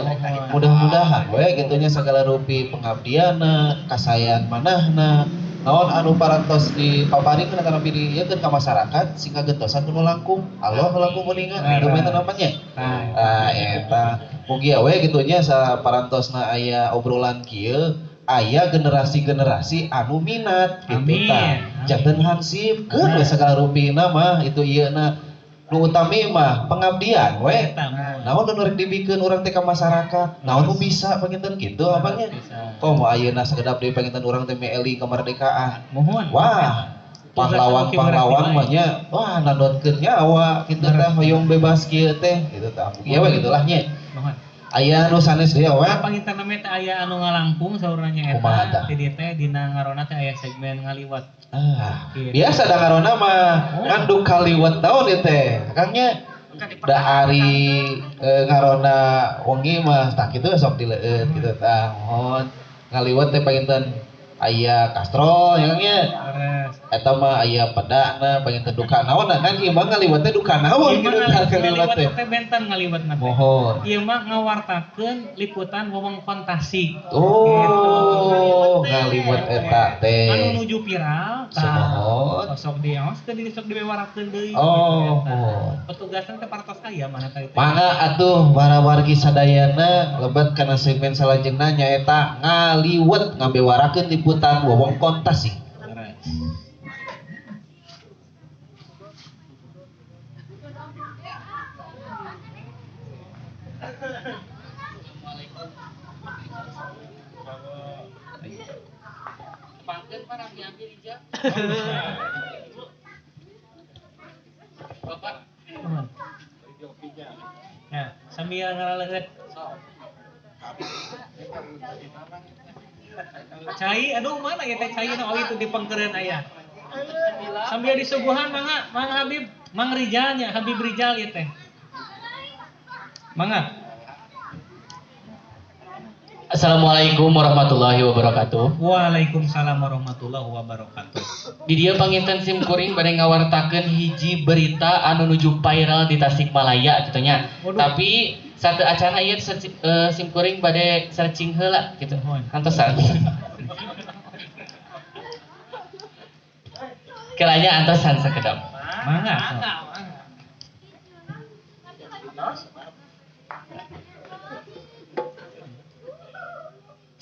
Mudah-mudahan we gitunya sagala rupi pengabdiana, kasayan manahna. Naon anu parantos dipaparikeun atanapi diieukeun ka masyarakat sing kagentosan nu langkung Allah langkung uninga kitu mah namanya. Nah eta mugi we kitu nya saparantosna aya obrolan kieu aya generasi-generasi anu minat kitu tah. Janten hansip keun we sagala rupina mah itu ieuna nu utami mah pengabdian we. Naon nu rek dibikeun urang teh ka masyarakat, naon nu bisa panginten kitu apanya. Komo ayeuna sakedap deui panginten urang teh meeli kemerdekaan. Mohon. Wah, pahlawan-pahlawan mah nya wah nandonkeun nyawa kitu tah hoyong bebas kieu teh kitu tah. Mugi we gitulah nya. Mohon. Aya nu sanes deui we. Panginten teh aya anu ngalangkung saurna nya eta. Di dieu teh dina ngarona teh aya segmen ngaliwat. Ah, biasa da ngarona mah ngandung kaliwat naon ieu teh. Akangnya da ari ngarona wengi mah tah kitu sok dileueut kitu tah. Mohon ngaliwat teh panginten aya kastrol ya nya. Eta mah aya pedana panginten duka naon kan ieu mah ngaliwat teh duka naon kitu tah ngaliwat teh. Teh benten ngaliwatna teh. Mohon. Ieu mah ngawartakeun liputan wewengkon Tasik. Oh, ngaliwat eta teh. Anu nuju viral tah. Sok diaoskeun di sok dibewarakeun deui. Oh, mohon. Petugasna teh parantos aya mana tadi teh. Mangga atuh para wargi sadayana lebet kana segmen salajengna nyaeta ngaliwet ngabewarakeun liputan wewengkon Tasik. Bapak. Nah, sambil ngaraleut. Cai, aduh mana ya teh cai oh itu di pengkeren aya. Sambil disuguhan mangga, Mang Habib, Mang Rijalnya, Habib Rijal ya teh. Mangga. Assalamualaikum warahmatullahi wabarakatuh. Waalaikumsalam warahmatullahi wabarakatuh. Di dieu panginten sim kuring bade ngawartakeun hiji berita anu nuju viral di Tasikmalaya kitu nya. Tapi satu acana ieu sim kuring bade searching heula kitu. Antosan. Kelanya antosan sakedap. Mangga.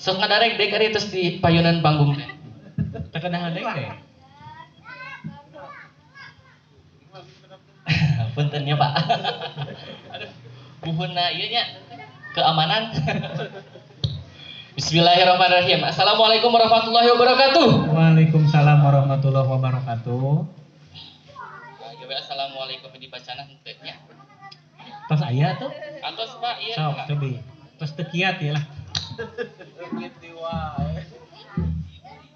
Sok ngadarek dek ari terus di payunan panggung teh. Teu kedah dek teh. Punten nya Pak. Aduh, buhunna ieu nya keamanan. Bismillahirrahmanirrahim. Assalamualaikum warahmatullahi wabarakatuh. Waalaikumsalam warahmatullahi wabarakatuh. Gawe assalamualaikum dibacana henteu nya. Tos aya tuh? Atos Pak ieu. Sok cobi. Tos teu kiat ieu lah.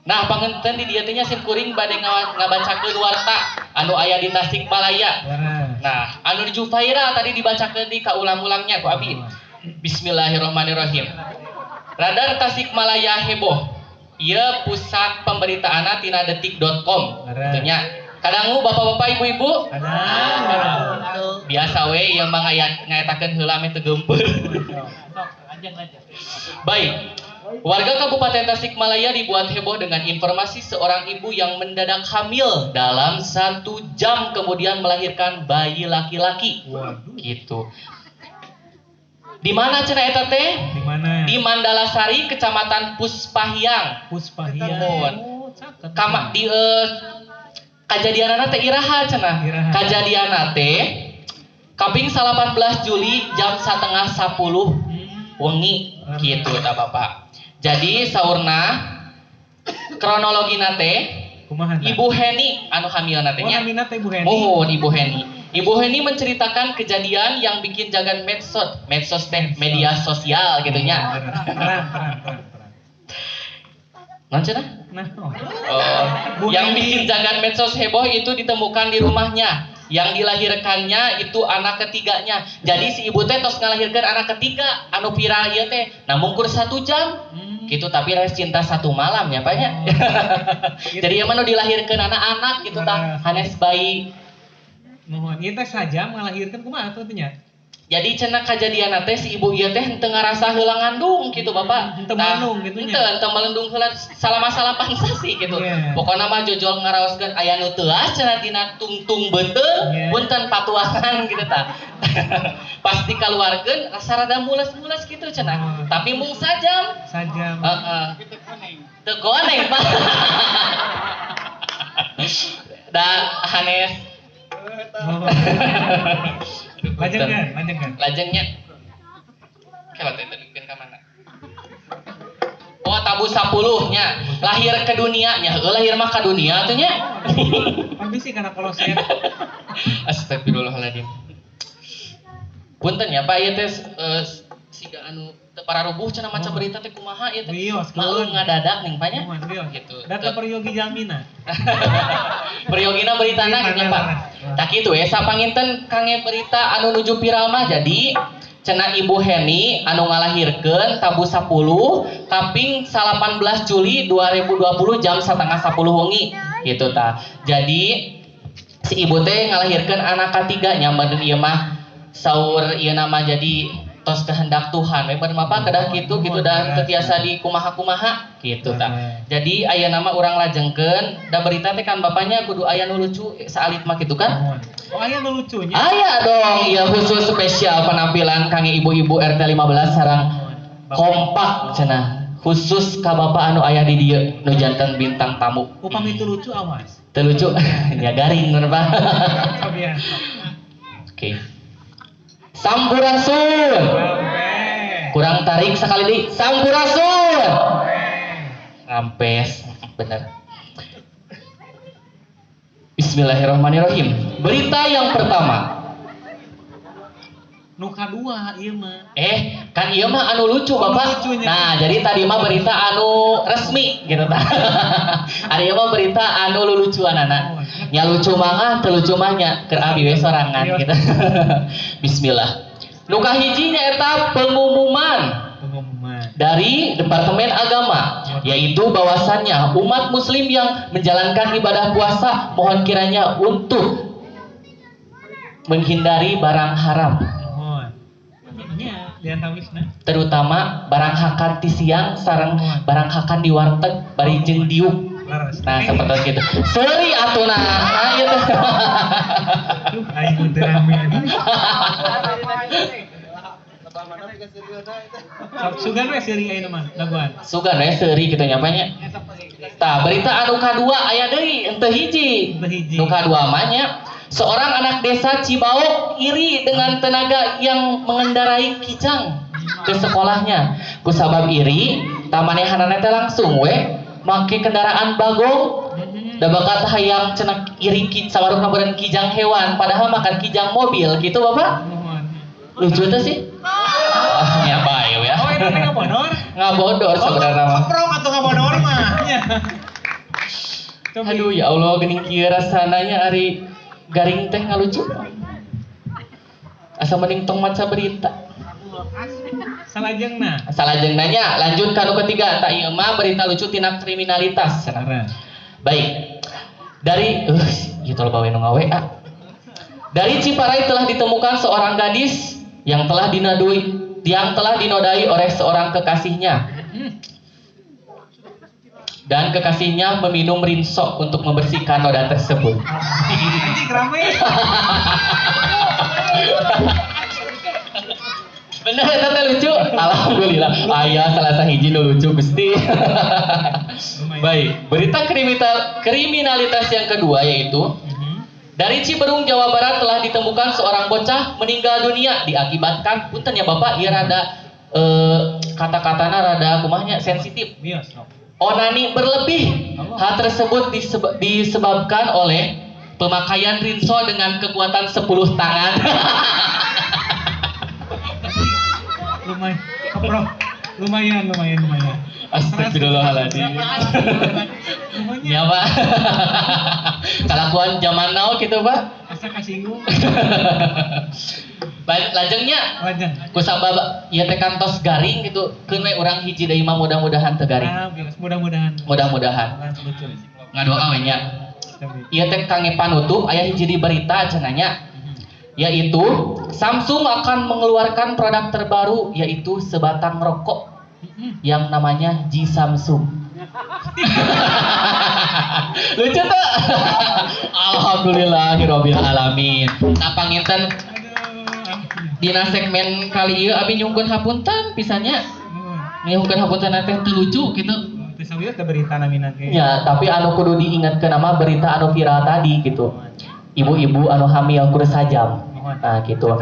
Nah, panginten di dieu teh nya sim kuring bade ngabacakeun warta anu aya di Tasikmalaya. Nah, anu di viral tadi dibacakeun di kaulang-ulangnya ku abi. Bismillahirrahmanirrahim. Radar Tasikmalaya heboh. Ieu pusat pemberitaanna tina detik.com. Kitu nya. Kadangu bapak-bapak ibu-ibu? Kadangu. Biasa we ieu mah ngaetakeun heula meh teu geumpeur. Baik. Warga Kabupaten Tasikmalaya dibuat heboh dengan informasi seorang ibu yang mendadak hamil dalam 1 jam kemudian melahirkan bayi laki-laki. Gitu. Di mana cenah eta teh? Di mana? Di Mandalasari, Kecamatan Puspahiang. Puspahiang. Oh, caket. Kama di kajadianana teh iraha cenah. Kajadianana teh kaping 18 Juli jam 9:30 wengi gitu ta Bapak. Jadi saurna kronologina teh Ibu Heni anu hamilna teh nya. Ibu Heni. Muhun Ibu Heni. Ibu Heni menceritakan kejadian yang bikin jagan medsos, medsos teh media sosial gitu nya. Terang. Naon cenah? Nah. Oh, yang bikin jagan medsos heboh itu ditemukan di rumahnya. Yang dilahirkannya itu anak ketiganya. Jadi si ibu teh tos ngalahirkan anak ketiga anu viral ieu teh. Nah mungkur 1 jam. Gitu tapi res cinta 1 malam ya Pak nya. Jadi emang nu dilahirkeun anak-anak gitu tah hanes bayi. Nuhun, ieu teh sajam ngalahirkeun kumaha atuh teh nya? Jadi cenah kajadianna teh si ibu ieu teh henteu ngarasa heula ngandung gitu Bapak. Henteu melendung gitu nya. Henteu melendung heula salama salapan sasi gitu. Pokona mah jojol ngaraoskeun aya nu teuas cenah dina tungtung beuteung punten patuangan gitu tah. Pasti kaluarkeun rasa rada mules-mules gitu cenah. Tapi mung sajam. Sajam. Heeh. Teu koneng Pak. Da hanes. Lajengnya. Lajengnya. Kalau teh tebikeun ka mana? Oh, tabu 10 nya. Lahir ke dunia nya. Heuh lahir mah ka dunia atuh nya. Pan bisi kana koloset. Astagfirullahaladzim. Punten ya Pak ieu teh siga anu teu pararubuh cenah maca berita teh kumaha ieu teh. Maklum ngadadak ning Pak nya. Gitu. Data peryogi jalmina. Peryogina beritana gitu Pak. Tah kitu we sapanginten kange berita anu nuju viral mah jadi cenah Ibu Heni anu ngalahirkeun tabu 10 kaping 18 Juli 2020 jam 9:30 wengi gitu tah. Jadi si ibu teh ngalahirkeun anak katiga nya meureun ieu mah saur ieu nama jadi tos kehendak Tuhan we meureun mah kedah kitu gitu dah teu tiasa di kumaha-kumaha gitu tah. Jadi aya nama urang lajengkeun da berita teh kan bapaknya kudu aya nu lucu saalit mah kitu kan. Oh aya nu lucunya. Aya dong, ieu khusus spesial penampilan kangge ibu-ibu RT 15 sareng kompak cenah. Khusus ka bapak anu aya di dieu nu janten bintang tamu. Upami teu lucu awas. Teu lucu nya garing mun Pak. Oke. Sampurasun. Kurang tarik sekali di Sampurasun. Rampes, bener. Bismillahirrahmanirrahim. Berita yang pertama. Nu kadua ieu mah. Kan ieu mah anu lucu, Oh, Bapak. lucunya. Nah, jadi tadi mah berita anu resmi gitu tah. Ari ieu mah berita anu lulucuanana. Oh, Nya lucu mah teu lucu mah nya keur abi we sorangan gitu. Bismillah. Nu kahiji nya eta pengumuman dari Departemen Agama, yaitu bahwasannya umat muslim yang menjalankan ibadah puasa mohon kiranya untuk menghindari barang haram. Terutama barang hakan ti siang sareng barang hakan di warteg bari jeung diuk. Nah, seperti itu. Seuri atuh nah ieu teh. Aing teu rame. Sugan we seuri ayeuna mah dagoan. Sugan we seuri kitu nya nya. Tah, berita anu kadua aya deui henteu hiji. Nu kadua mah nya seorang anak desa Cibaok iri dengan tenaga yang mengendarai kijang ke sekolahnya. Kusabab iri, tamanehanana teh langsung we make kendaraan bagong. Da bakat hayang cenah iri sawarukna beureun kijang hewan, padahal makan kijang mobil gitu Bapak. Lucu teh sih. Ah, nya bae ya. Oh, eta teh ngabodor. Ngabodor sebenarnya mah. Koprong atuh ngabodor mah. Aduh ya Allah geuning kieu rasana nya ari garing teh ngalucu. Asa mending tong maca berita. Salajengna. Salajengna nya lanjut ka nu ketiga tah ieu mah berita lucu tina kriminalitas. Baik. Dari ieu teh loba we nu nga-WA. Dari Ciparai telah ditemukan seorang gadis yang telah dinodai oleh seorang kekasihnya. Dan kekasihnya meminum rinso untuk membersihkan noda tersebut. Bener eta teh lucu. Alhamdulillah. Aya salah sahiji nu lucu Gusti. Baik, berita kriminalitas yang kedua yaitu dari Ciberung, Jawa Barat telah ditemukan seorang bocah meninggal dunia diakibatkan punten ya Bapak ieu rada kata-katana rada kumahnya sensitif. Onani berlebih. Hal tersebut disebabkan oleh pemakaian rinso dengan kekuatan 10 tangan. Lumayan. Astagfirullahaladzim. Ya Pak. Kelakuan zaman now gitu Pak. Asa kasinggung. Lajengnya. Kusabab ieu teh kantos garing gitu. Keun we urang hiji deui mah mudah-mudahan teu garing. Mudah-mudahan. Mudah-mudahan. Ngadoa we nya. Ieu teh kangge panutup aya hiji di berita cenah nya. Yaitu Samsung akan mengeluarkan produk terbaru yaitu sebatang rokok yang namanya G Samsung. Lucu tuh. Alhamdulillahirabbil alamin. Nah panginten dina segmen kali ieu abi nyungkeun hapunten pisannya. Nyungkeun hapunten teh teu lucu gitu. Teu sawieu teh berita namina ge. Ya, tapi anu kudu diingatkeun nama berita anu viral tadi gitu. Ibu-ibu anu hamil kudu sajam. Nah gitu.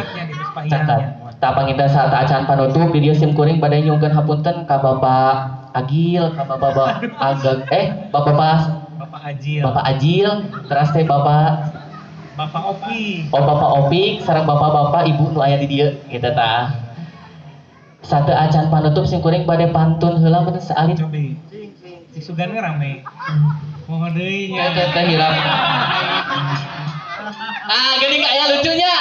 Catat. Tah panginten saat acan panutup di dieu sim kuring bade nyungkeun hapunten ka Bapak Agil, ka Bapak Agag Bapak Ajil. Bapak Ajil, teras teh Bapak Opik. Oh, Bapak Opik sareng bapak-bapak ibu nu aya di dieu gitu tah. Sate acan panutup sim kuring bade pantun heula mun saalit. Cobi. Sugan we rame. Mohon deui nya. Teh teh hilap. Ah, gini aya lucunya.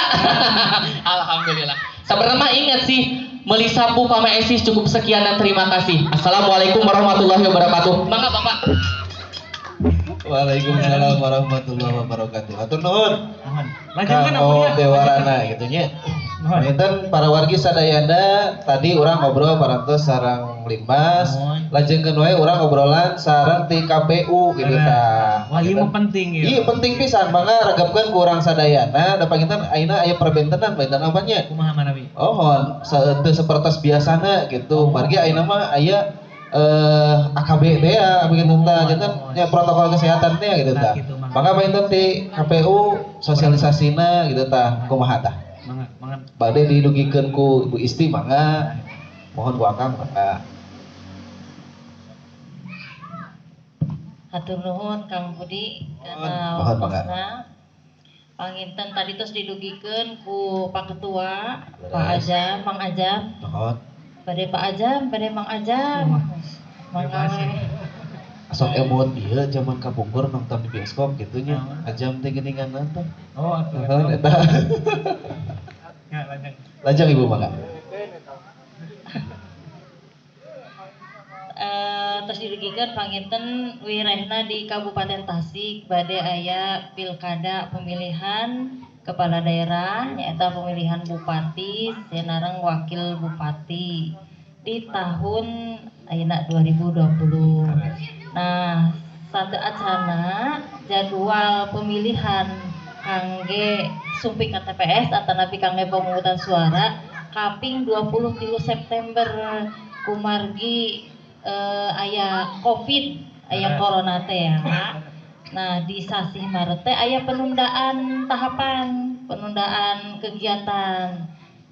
Alhamdulillah. Sebenarnya mah ingat sih, meuli sapu kama esis cukup sekian dan terima kasih. Assalamualaikum warahmatullahi wabarakatuh. Mangga Bapak. Waalaikumsalam warahmatullahi wabarakatuh. Hatur nuhun. Lanjutkan Kang Dewarana gitu nya. Panginten para wargi sadayana tadi urang ngobrol parantos sareng Limbas, lajengkeun wae urang obrolan sareng ti KPU gitu tah. Wah, ieu mah penting ieu. Iya penting pisan mangga ragapkeun ku urang sadayana da panginten ayeuna aya perbentenan benten apa nya? Kumaha manawi? Oh, teu sapertos biasana gitu. Margi ayeuna mah aya AKB teh ya begitu tah janten nya protokol kesehatan teh gitu tah. Mangga panginten ti KPU sosialisasina gitu tah kumaha tah. Mangga. Bade didugikeun ku Ibu Isti mangga. Mohon ku Akang mangga. Hatur nuhun Kang Budi kana Mohon mangga. waktosna. Panginten tadi terus didugikeun ku Pak Ketua, Pak Ajam, Mang Ajam. Nuhun. Bade Pak Ajam, bade Mang Ajam. Mangga we. Sok emot ieu zaman kapungkur nonton di bioskop gitu nya. Ajam teh geuningan teh. Oh, atuh. Heeh, eta. Ya, lajeng. Lajeng Ibu mangga. Terus didugikeun panginten wirehna di Kabupaten Tasik bade aya pilkada pemilihan kepala daerah nyaeta pemilihan bupati sareng wakil bupati di tahun ayeuna 2020. Nah, satu acana jadwal pemilihan kangge sumping ka TPS atanapi kangge pemungutan suara kaping 23 September kumargi aya Covid, aya corona teh ya. Nah, di sasih Maret teh aya penundaan tahapan, penundaan kegiatan.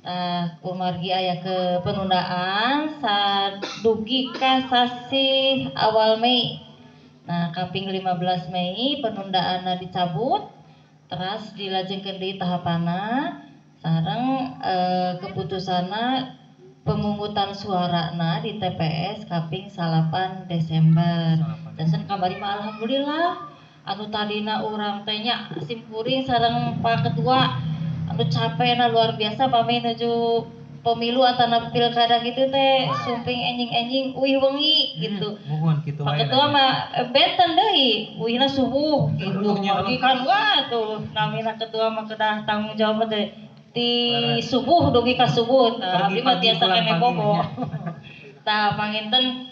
Nah, kumargi aya ke penundaan sadugi ka sasih awal Mei. Nah, kaping 15 Mei penundaanna dicabut, teras dilajengkeun deui tahapanna sareng keputusanna pemungutan suarana di TPS kaping 8 Desember. Janten kamari mah alhamdulillah anu tadina urang teh nya simkuring sareng Pak Ketua anu capekna luar biasa pami nuju pemilu atana pilkada gitu teh sumping enjing-enjing uih wengi gitu. Muhun kitu Pak wae. Ketua mah benten deui uihna subuh gitu. Margi kan wah tuh namina ketua mah kedah tanggung jawab teh di subuh dugi ka subuh. Tah abdi mah tiasa keneh bobo. Tah panginten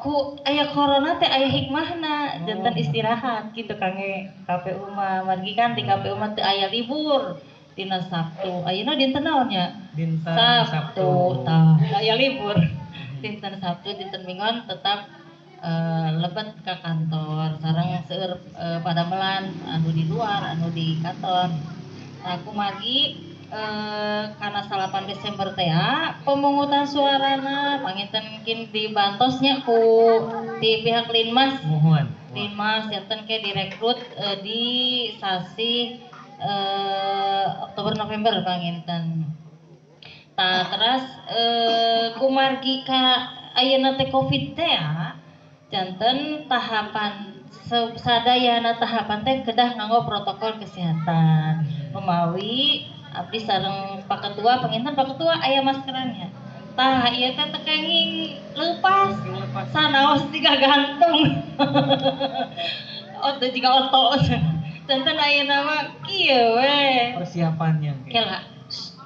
ku aya corona teh aya hikmahna janten istirahat gitu kangge KPU mah. Margi kan di KPU mah teu aya libur dina Sabtu. Ayeuna dinten naon nya? Dinten Sabtu. Tah aya libur. Dinten Sabtu, dinten Minggon tetap lebet ka kantor sareng seueur padamelan anu di luar, anu di kantor. Nah, kumargi kana 8 Desember teh pemungutan suarana panginten mungkin dibantosnya ku di pihak Linmas. Muhun. Linmas janten ke direkrut di sasih Oktober November panginten. Tah teras kumargi ka ayeuna teh Covid teh janten tahapan sadayana tahapan teh kedah nganggo protokol kesehatan. Pemawi abdi sareng Pak Ketua panginten Pak Ketua aya maskerannya. Tah ieu teh teu kenging leupas. Sanaos jiga gantung. Oto jiga oto. Janten ayeuna mah kieu we. Persiapannya. Kela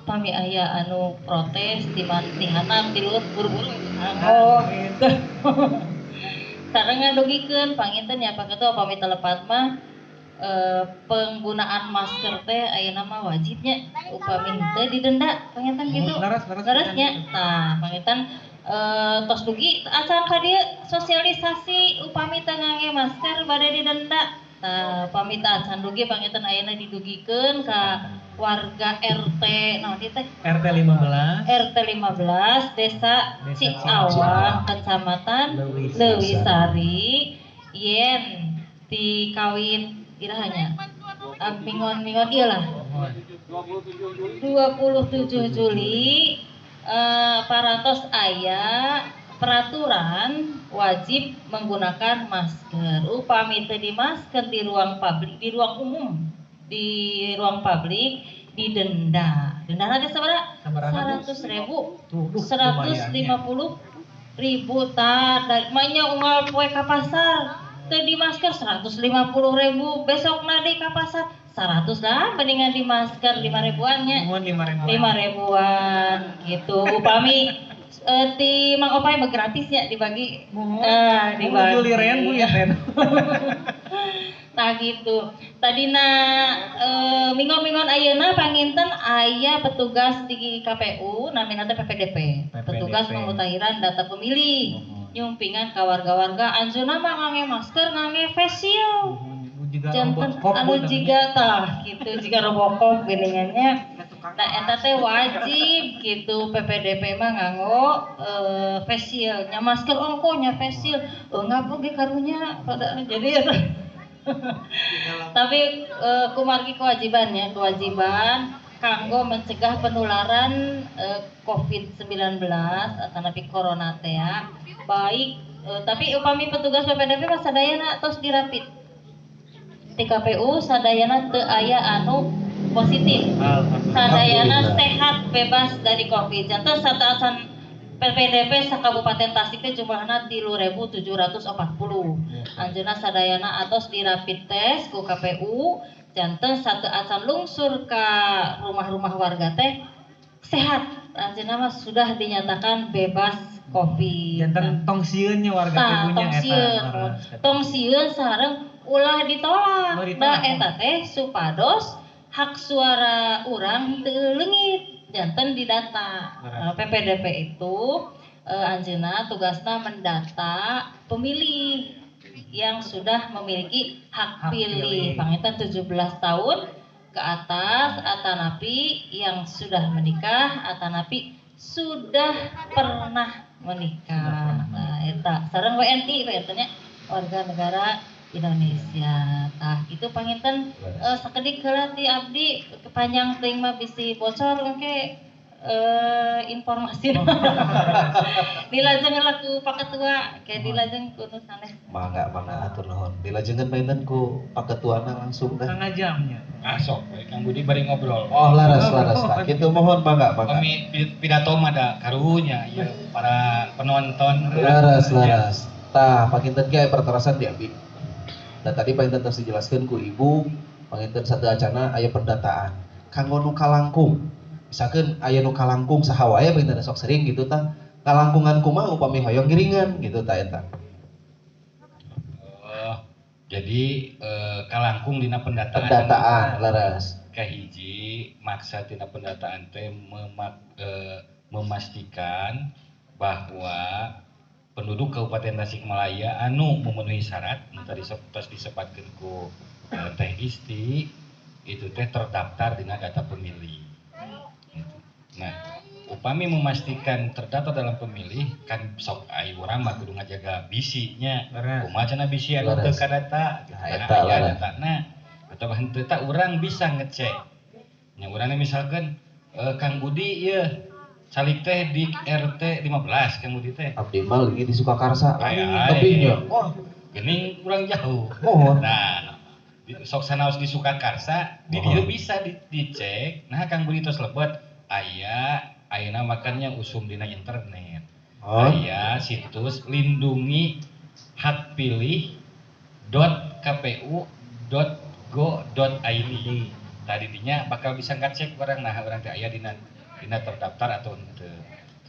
pami aya anu protes di handap di luhur buru-buru. Oh gitu. Sareng ngadugikeun panginten ya Pak Ketua pami telepat mah penggunaan masker teh ayeuna mah wajibnya upami henteu didenda panginten kitu. Leres nya. Tah panginten tos dugi acan ka dieu sosialisasi upami teu ngangge masker bade didenda. Tah upami teu acan dugi panginten ayeuna didugikeun ka warga RT naon ieu teh? RT 15. RT 15 Desa Ciawang Kecamatan Leuwisari yen dikawin irahanya mingon-mingon ieu lah 27 Juli parantos aya peraturan wajib menggunakan masker. Upami teu di masker di ruang publik, di ruang umum, di ruang publik didenda. Dendana teh sabaraha? 100.000. 150.000 tah manya unggal poe ka pasar teu di masker 150.000, besokna deui ka pasar 100 lah mendingan di masker 5 ribuan nya. Muhun 5 ribuan. 5 ribuan gitu. Upami ti Mang Opai mah gratis nya dibagi. Dibagi. Juli Ren Bu ya Ren. Tah gitu. Tadina minggon-minggon ayeuna panginten aya petugas di KPU namina teh PPDP. Petugas pemutahiran data pemilih. Nyumpingan ka warga-warga anjeunna mah ngangge masker, ngangge face shield. Janten anu jiga tah gitu, jiga Robocop geuningannya. Nah eta teh wajib gitu PPDP mah nganggo face shield, nya masker ongkoh nya face shield. Ngap oge karunya pada jadi eta. Tapi kumargi kewajibannya, kewajiban kanggo mencegah penularan COVID-19 atau napi corona teh ya. Baik, tapi upami petugas PPDB mah sadayana tos dirapid. Di KPU sadayana teu aya anu positif. Sadayana sehat bebas dari COVID. Janten sateuacan PPDB sakabupaten Tasik teh jumlahna 3.740. Anjeunna sadayana atos dirapid test ku KPU, janten sateuacan lungsur ka rumah-rumah warga teh sehat. Anjeunna mah sudah dinyatakan bebas COVID. Janten tong sieun nya warga teh punya tong sieun. Tong sieun sareng ulah ditolak. Da eta teh supados hak suara urang teu leungit, janten didata. PPDP itu anjeunna tugasna mendata pemilih yang sudah memiliki hak pilih. Panginten 17 tahun ke atas atanapi yang sudah menikah atanapi sudah pernah menikah. Nah, eta sareng WNI panginten warga negara Indonesia. Tah itu panginten sakedik heula ti abdi, kepanjang teuing mah bisi bocor engke informasi. Dilajeng heula ku Pak Ketua, ke dilajeng ku nu sanes. Mangga mangga atur nuhun. Dilajengkeun panginten ku Pak Ketuana langsung dah. Setengah jamnya. Masuk we Kang Budi bari ngobrol. Oh laras laras tah. Kitu mohon mangga mangga. Kami pidato mah da karunya ieu para penonton. Laras laras. Tah panginten ge pertarasan di abdi. Nah tadi panginten tos dijelaskeun ku ibu, panginten sateuacana aya pendataan. Kanggo nu kalangkung, misalkan aya nu kalangkung saha wae panginten sok sering gitu tah. Kalangkungan kumaha upami hoyong ngiringan gitu tah eta. Jadi kalangkung dina pendataan. Pendataan leres. Kahiji maksa dina pendataan teh memastikan bahwa penduduk Kabupaten Tasikmalaya anu memenuhi syarat nu tadi tos disebutkeun ku Teh Isti itu teh terdaftar dina data pemilih. Gitu. Nah, upami memastikan terdaftar dalam pemilih kan sok ai urang mah kudu ngajaga bisinya. Kumaha cenah bisi anu teu kadata gitu. Nah, aya datana atau henteu tah urang bisa ngecek. Nya urang misalkan Kang Budi ieu calik teh di RT 15 Kang Budi teh. Abdi mah lagi di Sukakarsa. Tapi nya oh geuning kurang jauh. Oh. Nah, sok sanaos di Sukakarsa di dieu bisa dicek. Nah, Kang Budi tos lebet aya ayeuna makannya usum dina internet. Oh. Aya situs lindungi hak pilih .kpu.go.id. Tadi dinya bakal bisa ngecek urang nah urang teh aya dina terdaftar atau henteu.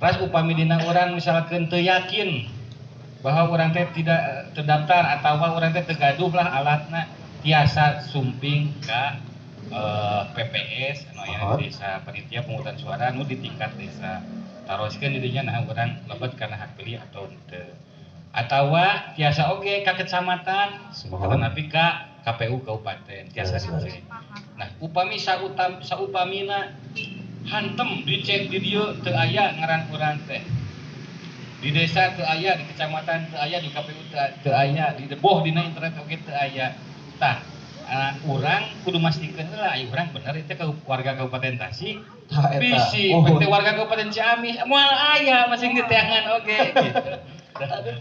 Terus upami dina urang misalkan teu yakin bahwa urang teh tidak terdaftar atau urang teh teu gaduh lah alatna tiasa sumping ka PPS anu aya di desa panitia pungutan suara nu di tingkat desa. Taroskeun di dinya nah urang lebet kana hak pilih atau henteu. Atawa tiasa oge ka kecamatan atanapi ka KPU kabupaten tiasa dicek. Nah, upami saupamina hantem dicek di dieu teu aya ngaran urang teh. Di desa teu aya, di kecamatan teu aya, di KPU teu aya, di boh dina internet oge teu aya. Tah, urang kudu mastikeun heula aya urang bener itu ke warga Kabupaten Tasik. Bisi teh warga Kabupaten Ciamis moal aya masing diteangan oge gitu.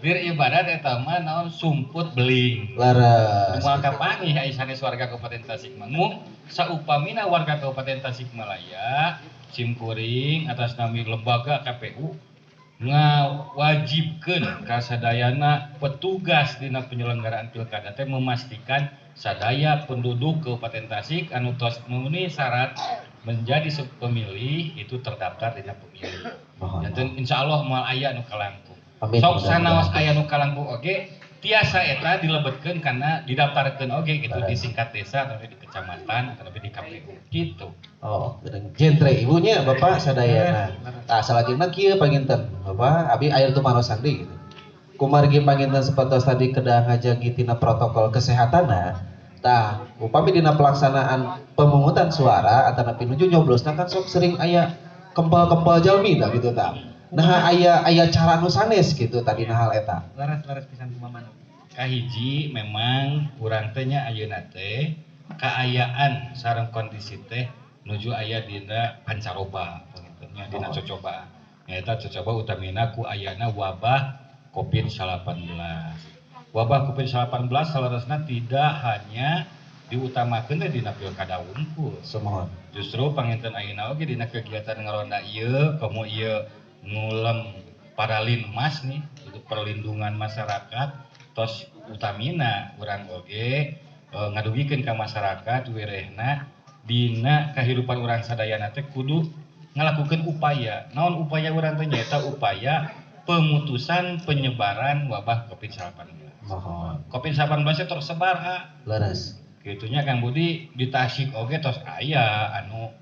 Bir ibarat eta mah naon sumput beling. Laras. Moal kapanggih aya sanes warga Kabupaten Tasik mah. Mung saupamina warga Kabupaten Tasikmalaya simkuring atas nami lembaga KPU ngawajibkeun ka sadayana petugas dina penyelenggaraan pilkada teh memastikan sadaya penduduk Kabupaten Tasik anu tos memenuhi syarat menjadi pemilih itu terdaftar dina pemilih. Janten insyaallah moal aya nu kalangkung. Sok sanaos aya nu kalangkung oge tiasa eta dilebetkeun karena didaftarkeun oge gitu di tingkat desa atau di kecamatan atau di KPU gitu. Oh, genre ibunya Bapak sadayana. Tah salajengna kieu panginten Bapak abi aya tumarosan deui gitu. Kumargi panginten sapertos tadi kedah ngajagi tina protokol kesehatanna. Tah, upami dina pelaksanaan pemungutan suara atanapi nuju nyoblosna kan sok sering aya kempel-kempel jalmi tah gitu tah. Nah aya cara nu sanes gitu tadi nah hal eta. Laras-laras pisan kumaha. Kahiji memang urang teh nya ayeuna teh kaayaan sareng kondisi teh nuju aya dina pancaroba panginten nya dina cocobaan. Nyaeta cocoba utamina ku ayana wabah COVID-19. Wabah COVID-19 saleresna tidak hanya diutamakeun teh dina pilkada wungkul. Sumuhun. Justru panginten ayeuna oge dina kegiatan ngaronda ieu komo ieu ngulem para linmas nih untuk perlindungan masyarakat tos utamina urang oge ngadugikeun ka masyarakat wirehna dina kahirupan urang sadayana teh kudu ngalakukeun upaya. Naon upaya urang teh nyaeta upaya pemutusan penyebaran wabah COVID-19. Mohon. COVID-19 teh tersebar ha. Leres. Gitunya Kang Budi di Tasik oge tos aya anu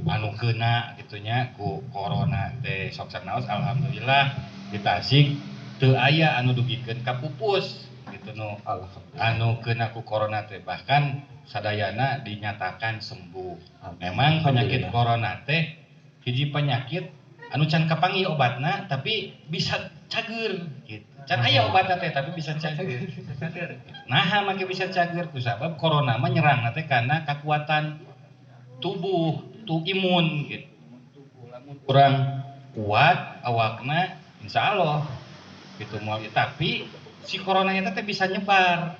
anu kena gitunya ku corona teh sok sanaos alhamdulillah di Tasik teu aya anu dugikeun ka pupus gitu nu anu kena ku corona teh bahkan sadayana dinyatakan sembuh. Memang penyakit corona teh hiji penyakit anu can kapanggih obatna tapi bisa cager gitu. Can aya obatna teh tapi bisa cager. Nah, make bisa cager kusabab corona mah nyerangna teh karena kekuatan tubuh, tuh imun gitu. Lamun kurang kuat awakna insyaallah gitu moal, tapi si corona eta teh bisa nyebar.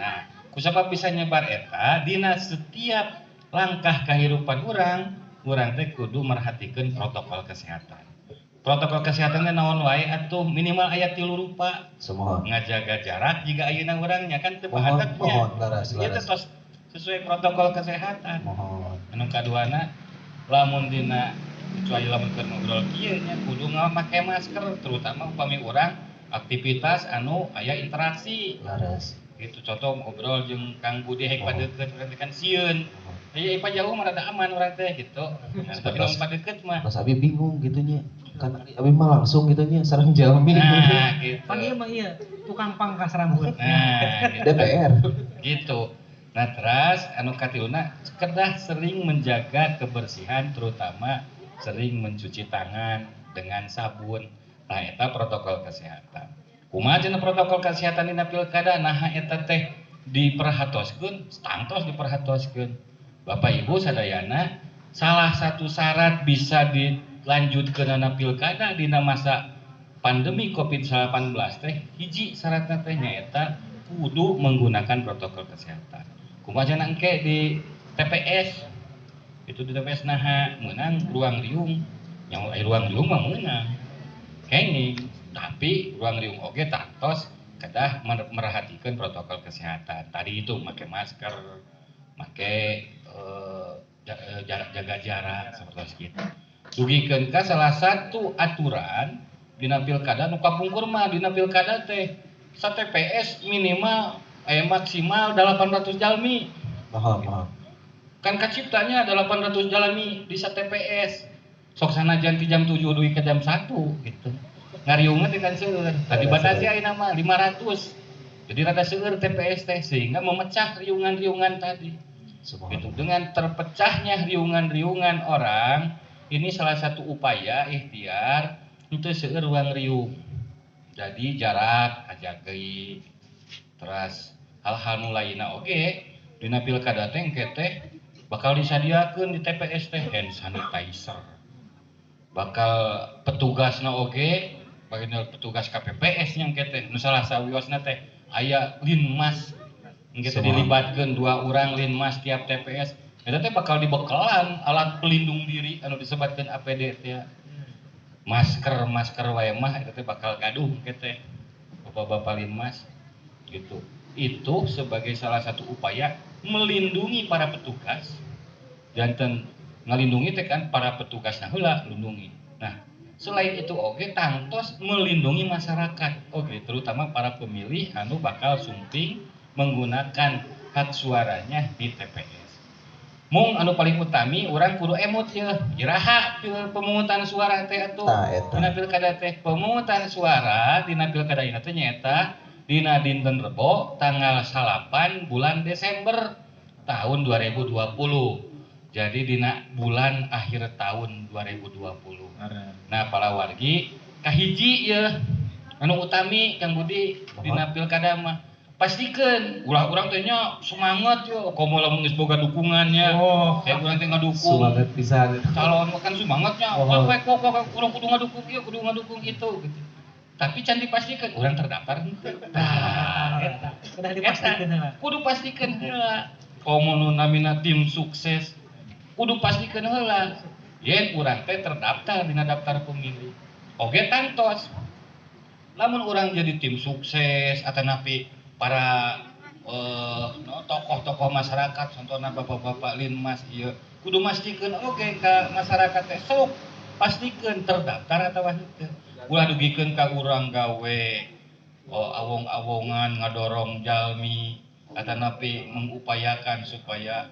Nah, kusabab bisa nyebar eta dina setiap langkah kehidupan urang, urang teh kudu merhatikeun protokol kesehatan. Protokol kesehatan teh naon wae atuh minimal aya 3 rupa. Sumuhun. Ngajaga jarak jiga ayeuna urang nya kan teu pahadatnya. Mohon, leres, Ieu teh leres. tos sesuai protokol kesehatan. Mohon. Anu kaduana lamun dina kecuali lamun keur ngobrol kieu nya kudu make masker terutama upami urang aktivitas anu aya interaksi. Leres. Gitu contoh ngobrol jeung Kang Budi hek padeukeut urang teh kan sieun. Ieu ipa jauh mah rada aman urang teh gitu. Nah, tapi lamun padeukeut mah Mas Abi bingung gitu nya. Kan abi mah langsung gitu nya sareng jalmi. Nah, gitu. Pan ieu mah ieu tukang pangkas rambut. Nah, gitu. DPR. Gitu. Nah, terus anu katiluna kedah sering menjaga kebersihan terutama sering mencuci tangan dengan sabun. Nah, eta protokol kesehatan. Kumaha cenah protokol kesehatan dina pilkada? Naha eta teh diperhatoskeun, tangtos diperhatoskeun. Bapak Ibu sadayana, salah satu syarat bisa dilanjutkeunana pilkada dina masa pandemi COVID-19 teh hiji syaratna teh nyaeta kudu menggunakan protokol kesehatan. Kumaha cenah engke di TPS? Itu di TPS naha meunang ruang riung, yang ruang riung mah meunang. Kenging, tapi ruang riung oge tangtos kedah merhatikan protokol kesehatan. Tadi itu make masker, make jarak jaga jarak seperti itu. Dugikeun ka salah satu aturan dina pilkada nu kapungkur mah dina pilkada teh sa TPS minimal maksimal 800 jalmi. Mohon. Kan kaciptanya 800 jalmi di sa TPS. Sok sanajan ti jam 7 dugi ka jam 1 gitu. Ngariungna teh kan seueur. Tadi batasi ayeuna mah 500. Jadi rada seueur TPS teh sehingga memecah riungan-riungan tadi. Gitu. Dengan terpecahnya riungan-riungan orang, ini salah satu upaya ikhtiar untuk seueur ruang riung. Jadi jarak ajageui. Terus hal-hal nu lainna oge dina pilkada teh engke teh bakal disadiakeun di TPS teh hand sanitizer. Bakal petugasna oge, bagian petugas KPPS nya engke teh nu salah sawiosna teh aya linmas. Engke teh dilibatkeun 2 orang linmas tiap TPS. Eta teh bakal dibekelan alat pelindung diri anu disebatkeun APD teh. Masker wae mah eta teh bakal gaduh engke teh. Bapak-bapak linmas gitu. Itu sebagai salah satu upaya melindungi para petugas. Janten ngalindungi teh kan para petugasna heula lindungi. Nah, selain itu oge tangtos melindungi masyarakat oge terutama para pemilih anu bakal sumping menggunakan hak suaranya di TPS. Mung anu paling utami urang kudu emut yeuh iraha pemungutan suara teh atuh. Dina pilkada teh pemungutan suara dina pilkada ieu teh nyaeta dina dinten Rebo tanggal 8 bulan Desember tahun 2020. Jadi dina bulan akhir tahun 2020. Nah, para wargi kahiji yeuh Anu utami Kang Budi dina pilkada mah pastikeun ulah urang teh nya semangat yo komo lamun geus boga dukungannya. Kayak urang teh ngadukung. Semangat pisan. Calon mah kan semangatnya, oh. Kok urang kudu ngadukung ieu, kudu ngadukung itu gitu. Tapi can dipastikan urang terdaftar henteu. Tah, eta. Kedah dipastikeun heula. Kudu pastikeun heula. Komo nu namina tim sukses, kudu pastikeun heula yen urang teh terdaftar dina daftar pemilih. Oge tangtos. Lamun urang jadi tim sukses atanapi para tokoh-tokoh masyarakat, contohna bapak-bapak Linmas ieu, kudu mastikeun oge ka masyarakat teh sok pastikeun terdaftar atawa henteu. Ulah dugikeun ka urang gawe awong-awongan ngadorong jalmi atanapi mengupayakan supaya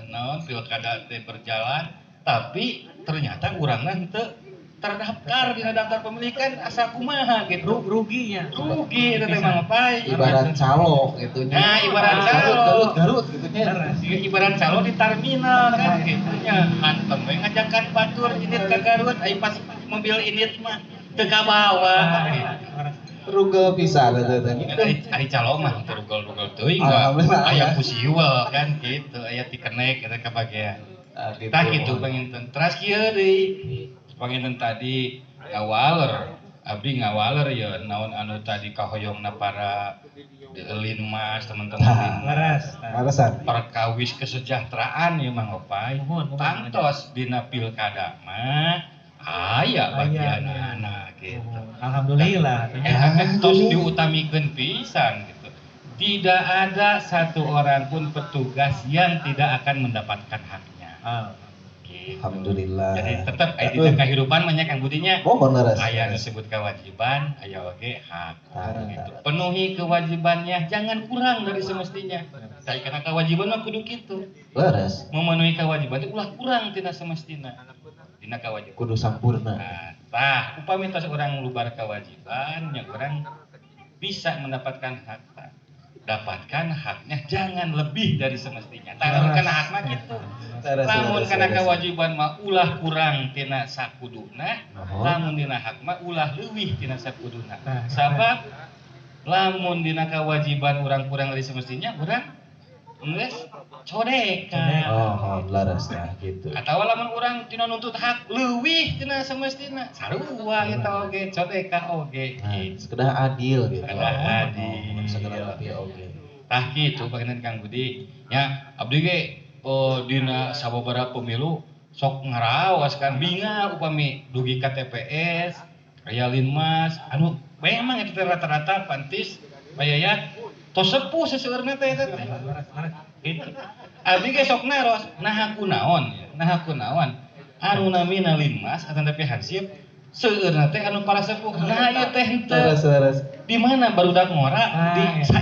naon pilkada teh berjalan, tapi ternyata urangna henteu terdaftar dina daftar pemilih kan asa kumaha gitu. Ruginya. Rugi eta teh mah ngapain? Ibarat calo gitu nya. Nah, ibarat calo. Garut gitu nya. Ibarat calo di terminal kan gitu nya. Hantem we ngajakan batur indit ka Garut, ai pas mobil indit mah teu kabawa gitu. Rugel pisan eta teh. Ari calo mah teu rugel-rugel teuing aya pusiwel kan gitu, aya tikenek eta kabagean. Tah kitu panginten. Teras kieu deui. Panginten tadi ngawaler, abdi ngawaler ya naon anu tadi kahoyongna para Linmas, teman-teman Linmas. Leres. Perkawis kesejahteraan ya Mang Opay. Tangtos dina pilkada mah aya bagianana gitu. Alhamdulillah. Eta tos diutamikeun pisan gitu. Tidak ada satu orang pun petugas yang tidak akan mendapatkan haknya. Gitu. Alhamdulillah. Jadi tetap aya dina kehidupan mah nya Kang Budinya. Aya nu disebut kewajiban, aya oge hak. Gitu. Penuhi kewajibannya, jangan kurang dari semestinya. Tapi karena kewajiban mah kudu kitu. Leres. Memenuhi kewajiban itu ulah kurang tina semestina. Dina kewajiban. Kudu sampurna. Nah, tah upami tos urang lubar kewajiban, nya urang bisa mendapatkan hak. Dapatkan haknya jangan lebih dari semestinya. Tah kana hak mah kitu. Lamun kana kewajiban mah ulah kurang tina sakuduna, lamun dina hak mah ulah leuwih tina sakuduna. Sabab lamun dina kewajiban urang kurang dari semestinya, urang geus codeka. Oh, leres tah kitu. Atawa lamun urang tina nuntut hak leuwih tina semestina, sarua eta oge codeka oge. Gitu. Kedah adil gitu. Kedah adil. Segala lebih oge. Tah kitu panginten Kang Budi. Nya abdi ge dina sababaraha pemilu sok ngaraos kan binga upami dugi ka TPS aya Linmas anu memang eta rata-rata pantis bayaya tos sepuh seseueurna teh eta teh. Gitu. Abdi ge sok naros naha kunaon ya, naha kunaon anu namina Linmas atanapi Hansip seueurna teh anu para sepuh. Nah ieu teh henteu. Di mana barudak ngora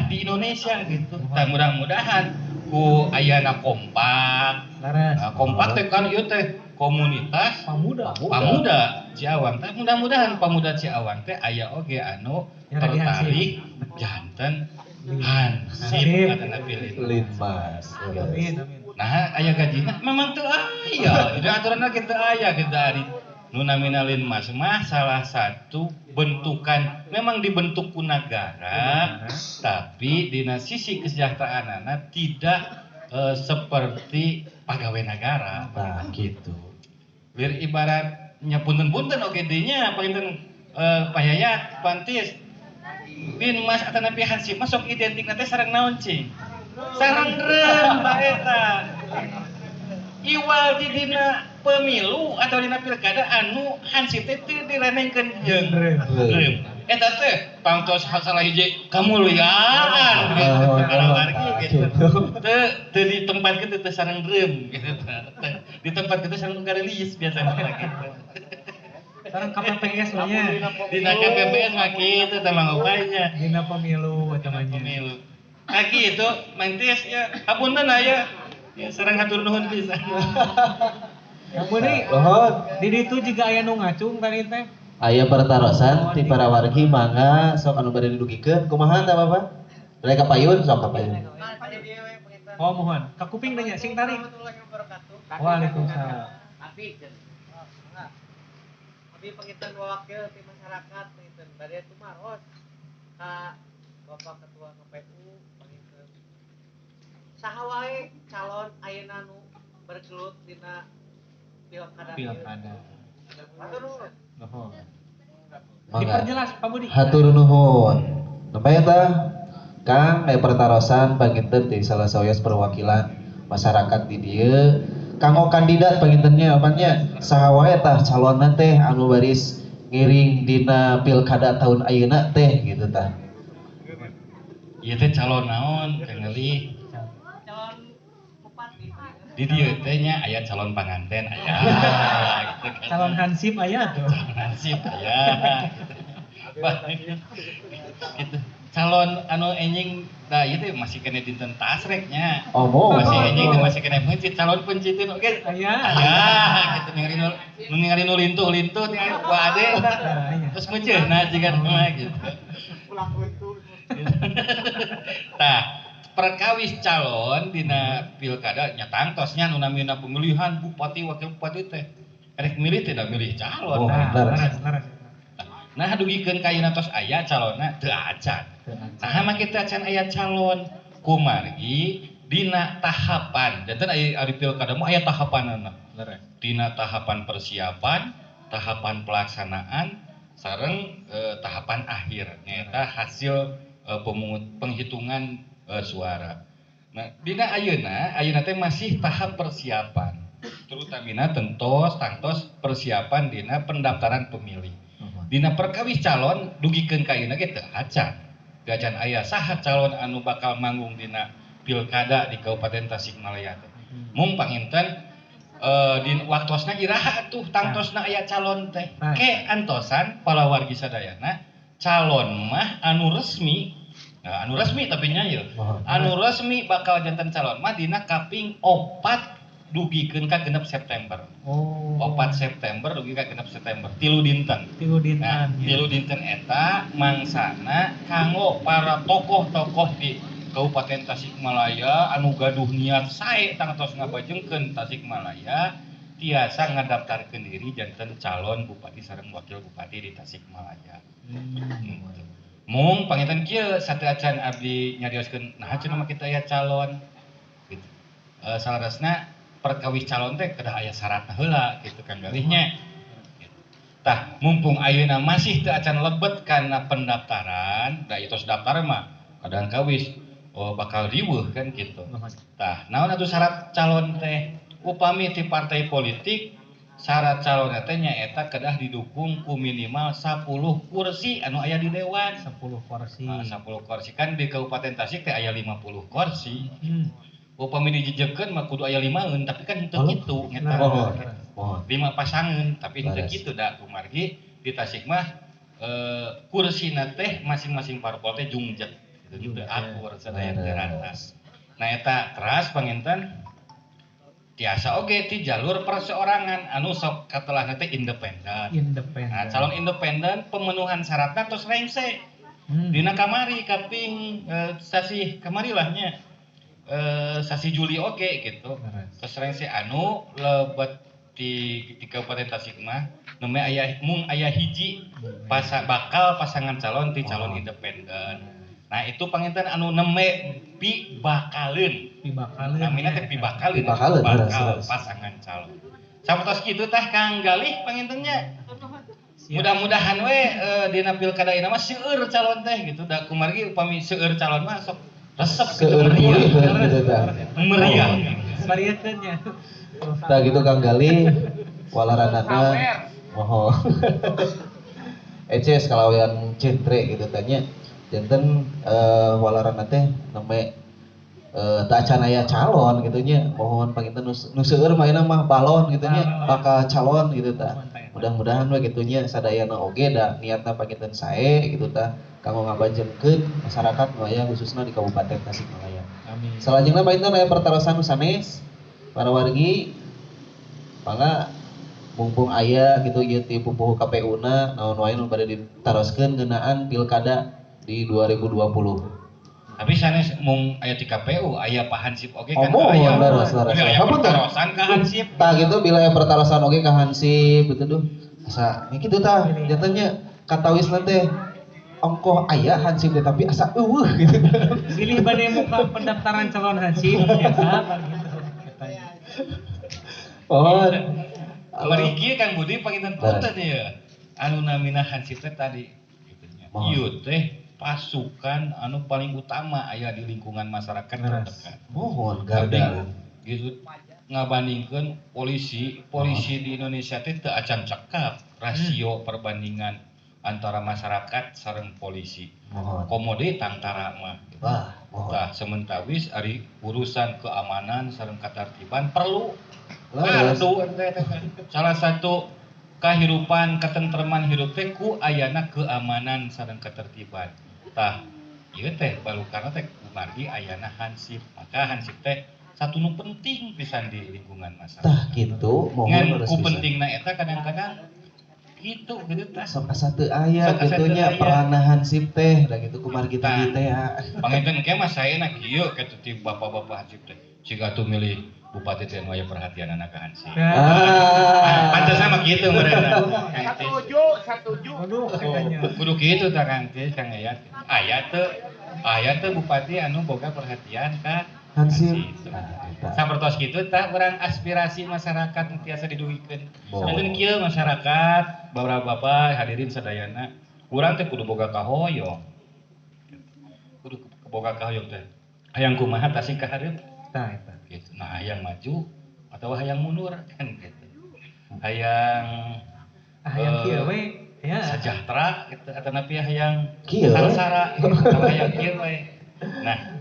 di Indonesia gitu. Tah mudah-mudahan ku ayana kompak. Nah, kompak teh kan ieu teh komunitas pemuda Ciawang. Tah mudah-mudahan pemuda Ciawang teh aya oge anu tertarik janten Hansip atanapi Linmas. Nah, aya gajina memang teu aya. Dina aturanna kitu aya kitu ari. Nu namina Linmas mah salah satu bentukan memang dibentuk ku nagara, tapi dina sisi kesejahteraanana tidak seperti pegawai negara. Nah, gitu. Wir ibaratnya punten-punten oge deui nya panginten Pak Pantis. Linmas atanapi Hansip mah sok identikna teh sareng naon cing? Sareng reum tah eta. Iwal di dina pemilu atau dina pilkada anu Hansip teh teu direnengkeun jeung reum. Eta teh pangtos salah hiji kamuliaan gitu wargi gitu. Teu di tempat kitu teh sareng reum gitu. Di tempat kitu sareng garelis biasana mah gitu. Sareng KPPS mah nya. Dina KPPS mah kitu teh mah upayanya. Dina pemilu eta mah nya. Pemilu. Nah kitu mantis ya hapunten aya. Ya sareng hatur nuhun pisan. Kamu nih, di ditu juga aya nu ngacung tadi teh. Aya pertarosan ti para wargi mangga sok anu bade didugikeun kumaha tah Bapak? Bade ka payun sok ka payun. Oh mohon, ka kuping teh nya sing tarik. Waalaikumsalam. Abi Abdi panginten wakil ti masyarakat panginten bade tumaros ka Bapak Ketua KPU panginten. Saha wae calon ayeuna nu bergelut dina pilkada. Pilkada. Hatur nuhun. Nuhun. Mangga. Diperjelas Pak Budi. Hatur nuhun. Nembe tah Kang aya pertarosan panginten ti salah sawios perwakilan masyarakat di dieu kanggo kandidat pangintennya apanya saha wae tah calonna teh anu baris ngiring dina pilkada tahun ayeuna teh gitu tah. Ieu teh calon naon Kang Galih? Calon bupati. Di dieu teh nya aya calon panganten aya gitu kan. Calon hansip aya tuh. Calon hansip aya. Gitu. Calon anu enjing da ieu teh masih kena dinten tasrek nya. Oh, masih enjing teh masih kena peuncit, calon peunciteun oge. Aya. Aya gitu ningali nu lintuh-lintuh ningali ku ade terus meuceunna jiga mah gitu. Pulang lintuh. Tah, perkawis calon dina pilkada nya tangtosnya nu namina pemilihan bupati wakil bupati teh. Erek milih teh da milih calon. Oh, leres. Nah dugikeun ka ayeuna tos aya calonna teu acan. Nah mah kita acan aya calon kumargi dina tahapan. Janten aya ari pilkada mah aya tahapanana. Dina tahapan persiapan, tahapan pelaksanaan, sareng tahapan akhir nyaeta hasil penghitungan suara. Nah, dina ayeuna teh masih tahap persiapan. Terutamina tentos tangtos persiapan dina pendaftaran pemilih. Dina perkawis calon dugikeun ka ayeuna ge teu acan. Teu acan aya saha calon anu bakal manggung dina pilkada di Kabupaten Tasikmalaya teh. Mung panginten di waktosna iraha atuh tangtosna aya calon teh. Ke antosan palawargi sadayana calon mah anu resmi. Nah, anu resmi tapi nya ieu. Anu resmi bakal janten calon mah dina kaping 4 dugikeun ka 6 September. Oh. 4 September dugi ka 6 September. 3 dinten. 3 dinten. Nah, 3 dinten eta mangsana kanggo para tokoh-tokoh di Kabupaten Tasikmalaya anu gaduh niat sae tangtos ngabajengkeun Tasikmalaya tiasa ngadaftarkeun diri janten calon bupati sareng wakil bupati di Tasikmalaya. Mung panginten kieu sateuacan abdi nyarioskeun naha cenah mah kita aya calon gitu. Salarasna perkawis calon teh kedah aya syaratna heula gitu kan galihnya. Gitu. Tah mumpung ayeuna masih teu acan lebet kana pendaftaran, da ieu tos daftar mah kadang kawis bakal riweuh kan gitu. Tah naon atuh syarat calon teh? Upami ti partai politik syarat calon teh nyaeta kedah didukung ku minimal 10 kursi anu aya di dewan. 10 kursi. Nah, 10 kursi kan di Kabupaten Tasik teh aya 50 kursi. Upami dijejekeun mah kudu aya 5-eun tapi kan henteu kitu eta. 5 pasangan tapi henteu kitu da kumargi di Tasik mah kursina teh masing-masing parpol teh jungjet gitu teu akur sadaya teu rata. Nah eta teras panginten tiasa oge ti jalur perseorangan anu sok katelahna teh independen. Independen. Nah, calon independen pemenuhan syaratna tos rengse. Dina kamari kaping sasih kamari lah nya. Sasih Juli oge gitu. Tos rengse anu lebet di Kabupaten Tasik mah nembe aya mung aya hiji bakal pasangan calon ti calon independen. Nah itu panginten anu nembe pibakaleun. Pibakaleun. Namina teh pibakaleun. Bakal pasangan calon. Sapertos kitu tah Kang Galih pangintennya. Mudah-mudahan we dina pilkada ieu mah seueur calon teh gitu. Da kumargi upami seueur calon mah sok resep seueur gitu tah. Meriah. Meriahkeun nya. Tah gitu Kang Galih walaranana moho. Eces kalawian centre gitu tanya. Janten walaranna teh nembe teu acan aya calon gitu nya, mohon panginten nu seueur mah ayeuna mah balon gitu nya, bakal calon gitu tah. Mudah-mudahan we kitu nya sadayana oge da niatna panginten sae gitu tah kanggo ngabajengkeun masyarakat nu aya khususna di Kabupaten Tasikmalaya. Amin. Salajengna panginten aya pertarosan nu sanes para wargi mangga mumpung aya gitu ieu ti pupuhu KPU-na naon wae nu bade ditaroskeun ngeunaan pilkada di 2020. Tapi sanes mung aya di KPU, aya Pak Hansip oge kan aya. Leres. Aya pertarosan ka Hansip. Tah gitu bila aya pertarosan oge ka Hansip gitu duh. Asa nya kitu tah jantennya katawisna teh ongkoh aya hansip teh tapi asa eueuh gitu. Pilih bade muka pendaftaran calon hansip biasa gitu. Oh. Mari kieu Kang Budi panginten punten ieu. Anu namina hansip teh tadi kitu nya. Ieu teh pasukan anu paling utama aya di lingkungan masyarakat terdekat. Mohon garda gitu ngabandingkeun polisi di Indonesia teh teu acan cekap rasio perbandingan antara masyarakat sareng polisi. Komo deui tangtara mah. Wah, mohon. Tah sementawis ari urusan keamanan sareng katartiban perlu. Perlu salah satu kahirupan ketentreman hirup teh ku ayana keamanan sareng ketertiban. Tah ieu teh balukarna teh kumargi ayana hansip. Maka hansip teh satu nu penting pisan di lingkungan masyarakat. Tah kitu mohon ku pentingna eta kadang-kadang kitu gitu tah. Sok asa teu aya kitu nya peranna hansip teh da kitu kumargi tadi teh ya. Panginten engke mah saena kieu kitu ti bapak-bapak hansip teh. Siga atuh milih bupati teh nu aya perhatianana ka hansip. Ah, pantasna mah kitu meureunna. Satuju. Aduh katanya. Kudu kitu tah Kang Tis, Kang Ayat. Aya teu bupati anu boga perhatian ka hansip. Sapertos kitu tah urang aspirasi masyarakat nu tiasa didugikeun. Janten kieu masyarakat, bapak-bapak hadirin sadayana, urang teh kudu boga kahoyong. Kudu boga kahoyong teh. Hayang kumaha tasik ka hareup? Tah eta. Gitu. Nah, hayang maju atau hayang mundur kan gitu. Hayang kieu we ya. Sejahtera gitu atanapi hayang sangsara gitu, atau hayang kieu we. Nah,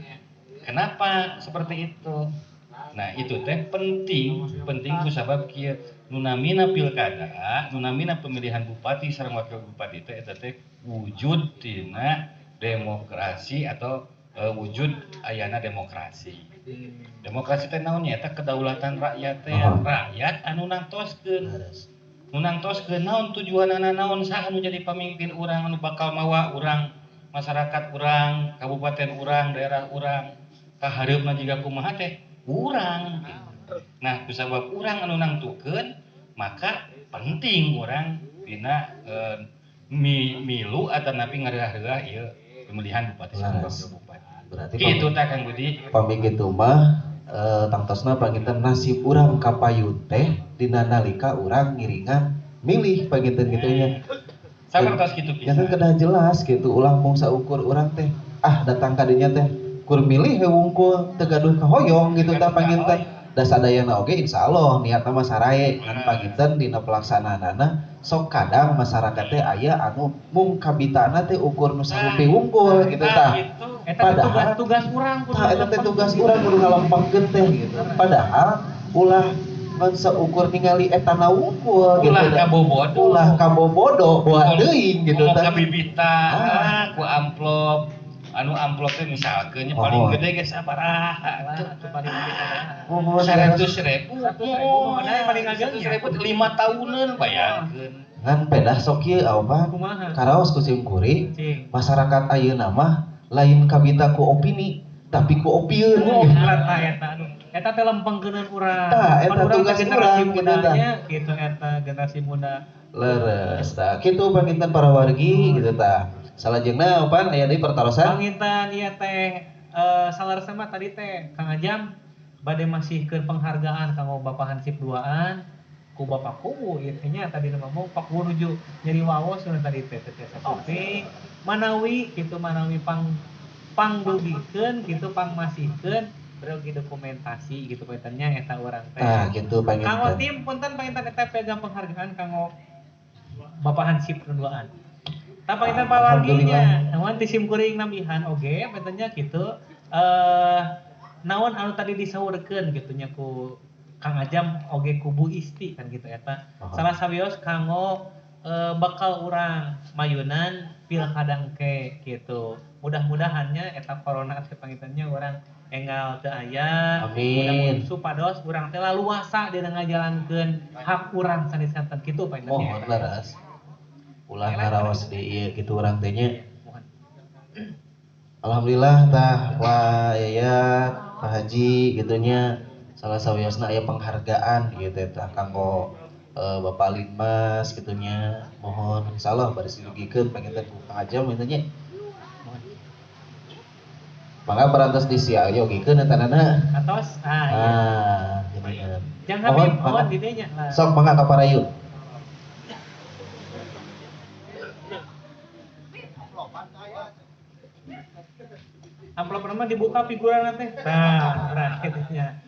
kenapa seperti itu? Nah, itu teh penting kusabab kieu nu namina pilkada, nu namina pemilihan bupati sareng wakil bupati teh eta teh wujud tina demokrasi atau wujud ayana demokrasi. Demokrasi teh naon nya eta kedaulatan rakyat teh, rakyat anu nangtoskeun. Nu nangtoskeun naon tujuanana naon saha nu jadi pamimpin urang anu bakal mawa urang masyarakat urang, kabupaten urang, daerah urang ka hareupna jiga kumaha teh urang. Nah, kusabab urang anu nangtukeun maka penting urang dina milu atanapi ngareuah-reuah ieu pemilihan bupati sareng wakil bupati. Berarti kitu tah Kang Budi. Pami kitu mah tangtosna panginten nasib urang kapayun teh dina nalika urang ngiringan milih panginten kitu nya. Sapertos kitu pisan. Janten kedah jelas kitu ulah mung saukur urang teh ah datang ka dinya teh kur milih we wungkul teu gaduh kahoyong gitu tah panginten. Da sadayana oge insyaallah niatna mah sarae ngan panginten dina pelaksanaanana sok kadang masyarakat teh aya anu mung kabitana teh ukur nu sarupi wungkul gitu tah. Padahal tugas urang kudu eta teh tugas urang kudu ngalempengkeun teh gitu. Padahal ulah ngan saukur ningali etana wungkul gitu. Ulah kabobodo boa teuing gitu tah. Kabibita ku amplop anu amplop teh misalkeun nya paling gede ge sabaraha tuh paling gede sabaraha 100.000 100.000 paling ageng 100.000 5 tahunan bayangkeun ngan pedah sok ieu apa karaos ku sim kuring masyarakat ayeuna mah lain kabita ku opini tapi ku opieun tah eta anu eta teh lempengkeuneun urang tah eta tugas generasi urang mudanya gitu eta generasi muda leres tah kitu panginten para wargi gitu tah. Salajengna opan aya deui pertarosan? Panginten ieu teh saleresna mah tadi teh Kang Ajam bade masihkeun penghargaan kanggo Bapak Hansip 2an ku Bapak Kuwu ieu teh nya tadi mah Pak Kuwu nuju nyeri waos nu tadi teh teh sakupi manawi kitu manawi pangdugikeun kitu pangmasihkeun berogi dokumentasi gitu pangintennya eta urang teh. Tah kitu panginten. Kanggo tim punten panginten eta pegang penghargaan kanggo Bapak Hansip 2an. Tah panginten pawarginya, naon ti sim kuring nambihan oge pantennya kitu naon anu tadi disaurkeun kitu nya ku Kang Ajam oge ku Bu Isti kan gitu eta. Salah sawios kanggo bakal urang mayunan pilkada engke gitu. Mudah-mudahannya eta corona teh pangintennya urang enggal teu aya. Amin. Supados urang teh laluasa dina ngajalankeun hak urang sanes-santen kitu pangintennya. Mohon leres. Ulah ngaraos di ieu kitu urang teh nya. Alhamdulillah tah Pak Yayat, Pak Haji gitu nya salah sawiosna aya penghargaan gitu tah kanggo Bapak Linmas kitu nya mohon insyaallah baris didugikeun panginten ku Kang Ajam kitu nya. Mangga parantos disiayogikeun eta nana. Atos ah iya. Ah, geuningan. Jang Mohon Habib, mangga. mohon di dieu nya lah. Sok mangga ka parayun. Amplop mah dibuka figuran teh. Tah, nah kitu nya.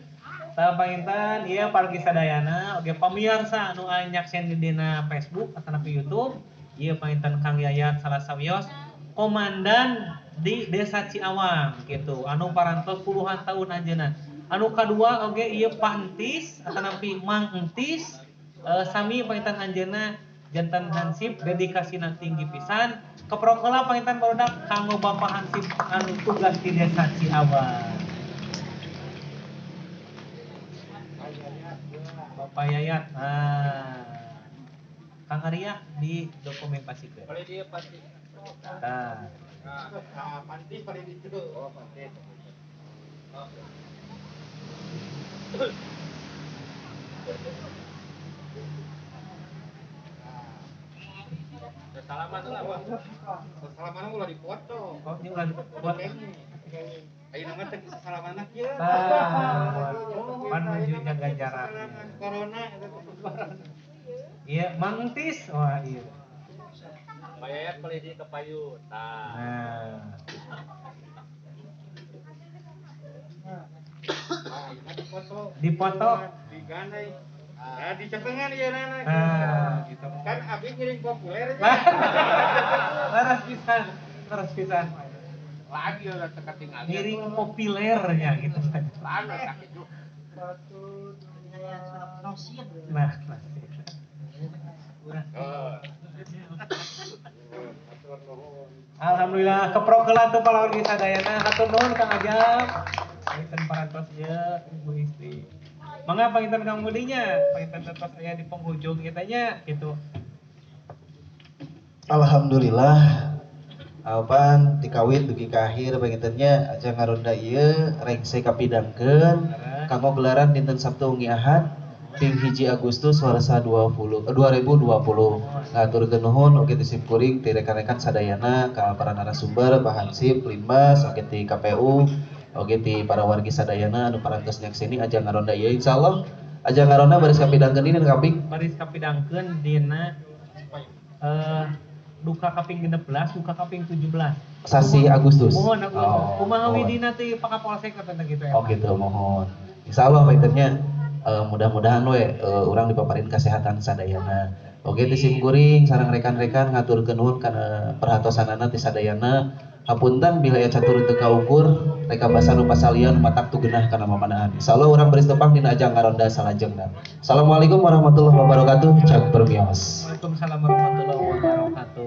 Tah panginten ieu pargi sadayana oge pamiarsa anu aya nyaksen di dina Facebook atanapi YouTube, ieu panginten Kang Yayat salah sawios komandan di Desa Ciawang gitu anu parantos puluhan tahun anjeunna. Anu kadua oge ieu Pantis atanapi Mang Entis sami panginten anjeunna jantan hansip dedikasina tinggi pisan. Keprok heula panginten barudak kanggo Bapak Hansip anu tugas di Desa Ciawang. Bapak Yayat. Nah. Kang Arya didokumentasikan. Boleh dia pasti. Nah. Nah, pantis paling itu. Oh, pantis. Salaman lah, Pak. Salaman ulah dipoto. Oh, ini ulah dipoto. Ayeuna mah teh bisa salaman kieu. Tah, pan nuju jaga jarak. Corona. Iya, Mang Tis. Wah, iya. Pak Yayat boleh di kepayu. Tah. Nah. Nah, dipoto. Dipoto. Digandai. Nah, dicepengan ieu nana. Nah, gitu. Kan abi ngiring populer. Laras pisan, laras pisan. Lagi udah teka tinggal. Ngiring populernya gitu. Lagi sakit juga. Nah, alhamdulillah keprok heula tuh palawargi sadayana. Hatur nuhun Kang Ajam. Panginten parantos ieu Ibu Istri. Mangga panginten Kang Budinya, panginten tetos aya di penghujung kita nya gitu. Alhamdulillah. Alpan dikawin dugi ka akhir pangintennya aja ngaronda ieu rengse kapidangkeun kanggo gelaran dinten Sabtu wengi Ahad ping 1 Agustus warsa 2020. Ngaturkeun nuhun oge ti simkuring ti rekan-rekan sadayana ka para narasumber Pak Hansip, Linmas, oge ti KPU, oge ti para wargi sadayana anu parantos nyakseni aja ngaronda ieu insyaallah aja ngaronda baris kapidangkeun dina kaping baris kapidangkeun dina duka kaping 16, duka kaping 17. Sasi Agustus. Mohon aku. Oh, kumaha widina ti Pak Kapolsek tentang gitu ya. Oh gitu, mohon. Insyaallah pangintennya mudah-mudahan we urang dipaparin kesehatan sadayana. Oge ti simkuring sareng rekan-rekan ngaturkeun nuhun kana perhatosanana ti sadayana. Hapunten bila aya catur teu kaukur, reka basa nu pasalian matak tu geunah kana mamanahan. Insyaallah urang baris tepang dina ajang ngaronda salajengna. Assalamualaikum warahmatullahi wabarakatuh. Cag permios. Waalaikumsalam warahmatullahi wabarakatuh.